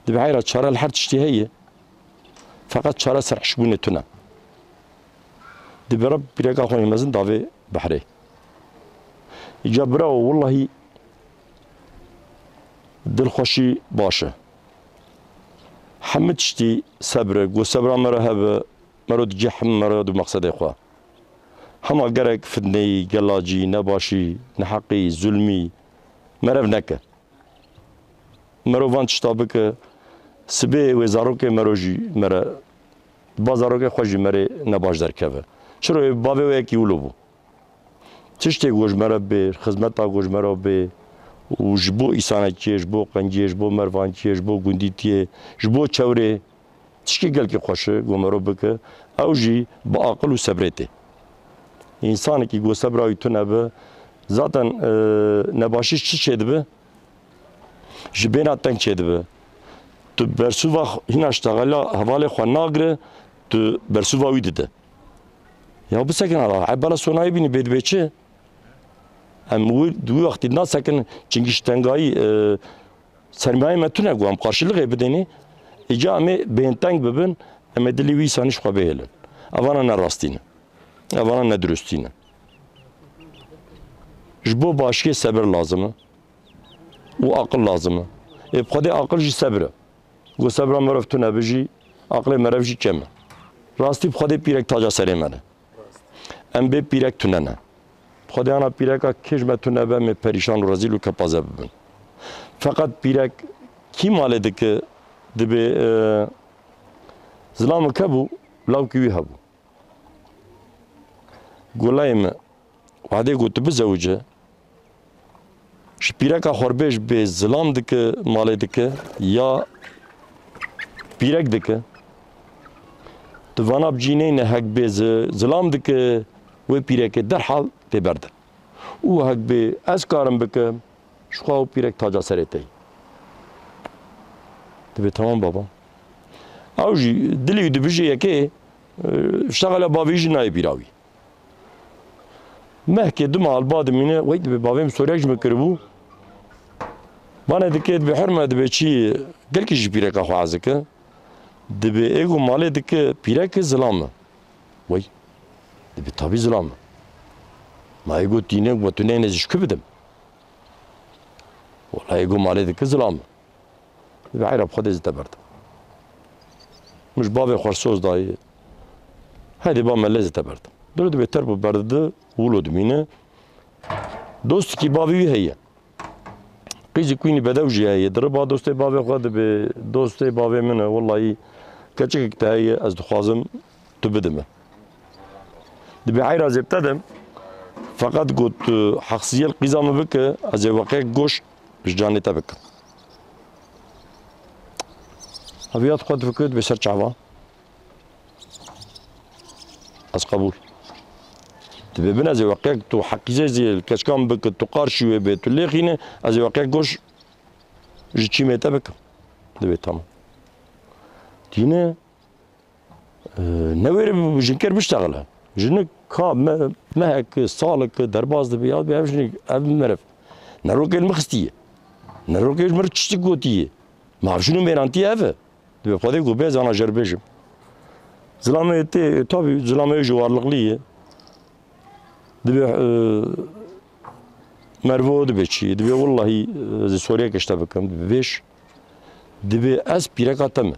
Dibê heyra çare li her tiştî heye. Feqet çare serhişbûnê tune. Dibê Reb pîreka xwe yê mezin davê behrê. Îca birawo, willahî dilxweşî baş e. Hemî tiştî sebr e. Got sebra me re hebe, mero dicê hemî mero du mexsedê xwe. Hema gerek fitneyî, gelacî, nebaşî, neheqî, zulmî merev neke. Mero van tişta bike, sibê wê zarokê mero jî mere, ba zarokê xwe jî merê nebaş derkeve. Çiro wê bavê wê yekî wilo bû. Tiştê ku ji mere bê, xizmeta ku ji mere bê û ji bo îsanekiyê, ji bo qenciyê, ji bo mervankiyê, ji bo gundîtiyê, ji bo çewrê, tişkî gelkî xweş e, ku mero bike, ew jî bi aqil û sebrê tê. Însanekî ku sebra wî tune be, zaten, e, nebaşî çi çêdibe? Ji bêhna teng çêdibe. Tu bersiva xwe, hîna ji texela hevalê xwe nagire, tu bersiva wî dide. Ya bisekin ala, ebela sonayê bînî bê dibê çi? Em wî, di wî wextî nasekin, çingî ji tengayî, e, sermayeyê me tune ku em qarşilixê bidênê, îca em ê bêhnteng bibin, em ê dilê wî îsanî ji xwe bihêlin. Evana ne rastî ne. Evana ne dirustî ne. Ji bo başiyê sebir lazim e û aqil lazim e. Ê bi Xwedê aqil jî sebir e. Ku sebra merov tune be jî, aqilê merov jî kêm e. Rastî bi Xwedê pîrek taca serê me ne. Em bê pîrek tune ne. Xwedê ana pîreka kê ji me tune be, em ê perîşan û rezîl û kepaze bibin. Feqet pîrek kî malê dike, dibê, e, zilameke hebû, lawkî wî hebû. Got, lawê min, wadê got tu bizewice, ji pîreka xwe re bêj bê zilam dike, malê dike, ya pîrek dike. Tu vana bi cî neyne hek bê zi-, zilam dike, wê pîrekê derhal tê berdin. Û hek bê ez karim bikim, ji xwe ew pîrek taca serê te yî. Dibê, tamam baba. Ew jî dilê wî dibijê yekê, e, şexela bavê jî nayê bîra wî. Mehkê du meh li ba dimîne, wey dibê bavê min soriyek ji min kiribû. Bane dike, dibê hurme, dibê çi, gelkî ji pîreka xwe ez dike. Dibê ê ku malê dike pîrek zilam e. Wey. Dibê tabî zilam e. Ma ê ku tîne, we tu neyne ez ji ku bidim? Wela ê ku malê dike zilam e. Dibê heyra bi Xwedê ez ê te berdim. Min ji bavê xwe re soz dayê. Heydê ba me lê ez ê te berdim. Dilo dibê ter bû berdide, wilo dimîne. Dostikî bavê wî heye. Qîzî kûynî bedew jî heye. Diriba dostê bavê xwe, dibê dostê bavê min e. Wellahî keçikek te heye, ez dixwazim tu bide min. Dibê heyra ez ê bi te dim. Feqet got tu heqsiyê li qîza min bike, ez ê weqek goş ji canê te bikim. Ev ya xwe difikir, dibê ser çava. Ez qebûl. Dibê bin ez ê weqek tu heqîzê zî li keçika min bike, tu qarşî wê bê, tu lêxîne, ez ê weqek goş ji çîmê te bikim. Dibê tamam. Tîne, e, newêre bi jinkêr biştexile. Jinik ka me-, mehek, salek derbas dibe, ya dibê ev jinik, ev meriv. Ne rokê li min xistiye. Ne rokê ji min re tiştik gotiye. Ma ev jin û mêrantî ev e. Dibê Xwedê ku bê ez ana jê re bêjim. Zilamê tê, tabî zilamê jî warliqlî ye. Dibê, e, mervo dibê çi? Dibê wellahî, e, ez ê soriyek ji te bikim. Dibê bêj. Dibê ez pîreka te me.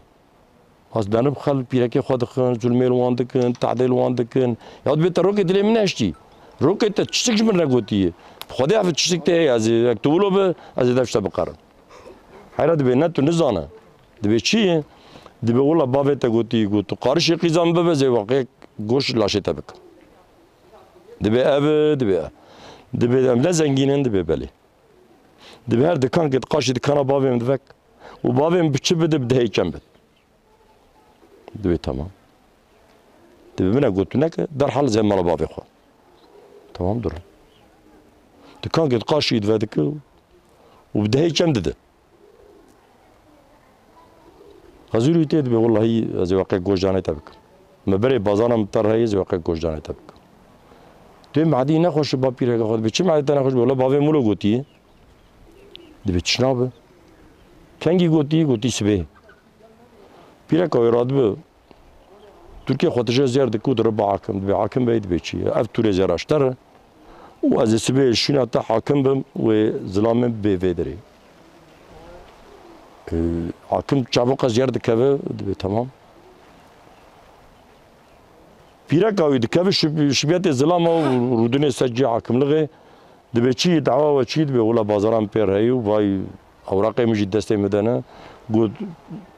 Ez denim xel pîrekê xwe dixin, zulmê li wan dikin, tehdê li wan dikin. Ya dibê te rokê dilê min nehiştî. Rokê te tiştik ji min re gotiye. Bi Xwedê ev tiştik te heye, ez ê, ek tu wilo be, ez ê dev ji te biqerim. Heyra dibê ne tu nizane. Dibê çi ye? Dibê wela bavê te gotî, got tu qarişê qîza min bibe, ez ê weqek goş laşê te bikim. Dibê ev e, dibê e. Dibê em ne zengîn in, dibê belê. Dibê her dikan ke diqaşî dikana bavê min divek. Û bavê min bi çi bide, bi dehê çem bid. Dibê tamam. Dibê min e got tu neke, derhal zê mala bavê xwe. Tamam dur. Dikan ke diqaşî dive dike û bi dehê çem dide. Hezûrî tê dibê, wellahî ez ê weqek goş canê te bikim. Me berê bazana min ter heye, ez ê weqek goş canê te bikim. Dibê Mehdî nexweş e, ba pîreka xwe dibê. Çi Mehdî te nexweş be? Wela bavê min wilo gotiye. Dibê çi nabe? Kengî gotiye? Gotî sibê. Pîreka wê radibe. Tirkê xwe tije zêr dike û diriba hakim. Dibê hakim bey dibê çi ye? Ev tûrê zêra ji te re. Û ez ê sibê şûna te hakim bim, wê zilamê bê vê derê. Ee, hakim çabuqa zêr dikeve, dibê tamam. Pîreka wî dikeve şib-, şibiyetê zilama û rûdinê ser cihê hakimlixê. Dibê çi, dawa we çi? Dibê wela bazaran pêr heye û vay ewraqê min jî destê min de ne. Got,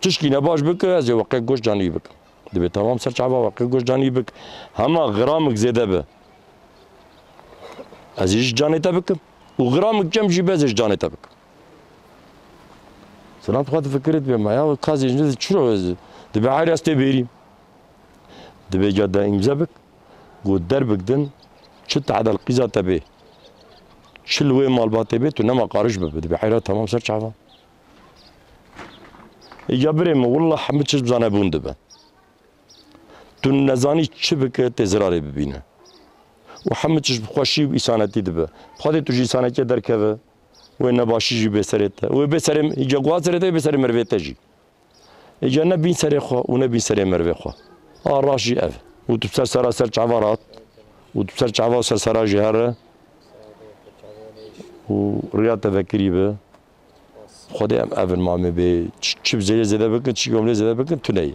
tişkî nebaş bike, ez ê weqek goş canî bikim. Dibê tamam, ser çava weqek goş canî bik. Hema xiramik zêde be, ez ê ji canê te bikim. Û xiramik kem jî be, ez ê ji canê te bikim. Sinan xwe difikirê dibê, ma ya ka zê ji çiro ez? Dibê heyra ez tê bêrî. Dibê ca de îmze bik. Got derbik din, çi tehdel qîza te bê, çi li wê malbatê bê, tu nema qariş bibe. Dibê heyra tamam, ser çava. Îca birê min, willa hemû çi bi zanebûn dibe. Tu nezanî çi bike, tê zirarê bibîne. Û hemû çi bi xweşî û îsanetî dibe. Xwedê tu ji îsanetiyê derkeve, wê nebaşî jî bê serê te. Wê bê serê, îca guha serê te, bê serê merivê te jî. Êca ne bîn serê xwe û ne bîn serê merivê xwe. A raş jî ev. Û tu ser sera ser çava rat. Û tu ser çava ser sera jî here. Û riya te vekirî bi. Xwedê em evin mamê bê. Ç-, çi bi zêrê zêde bikin, çi gomlê zêde bikin, tu neyê.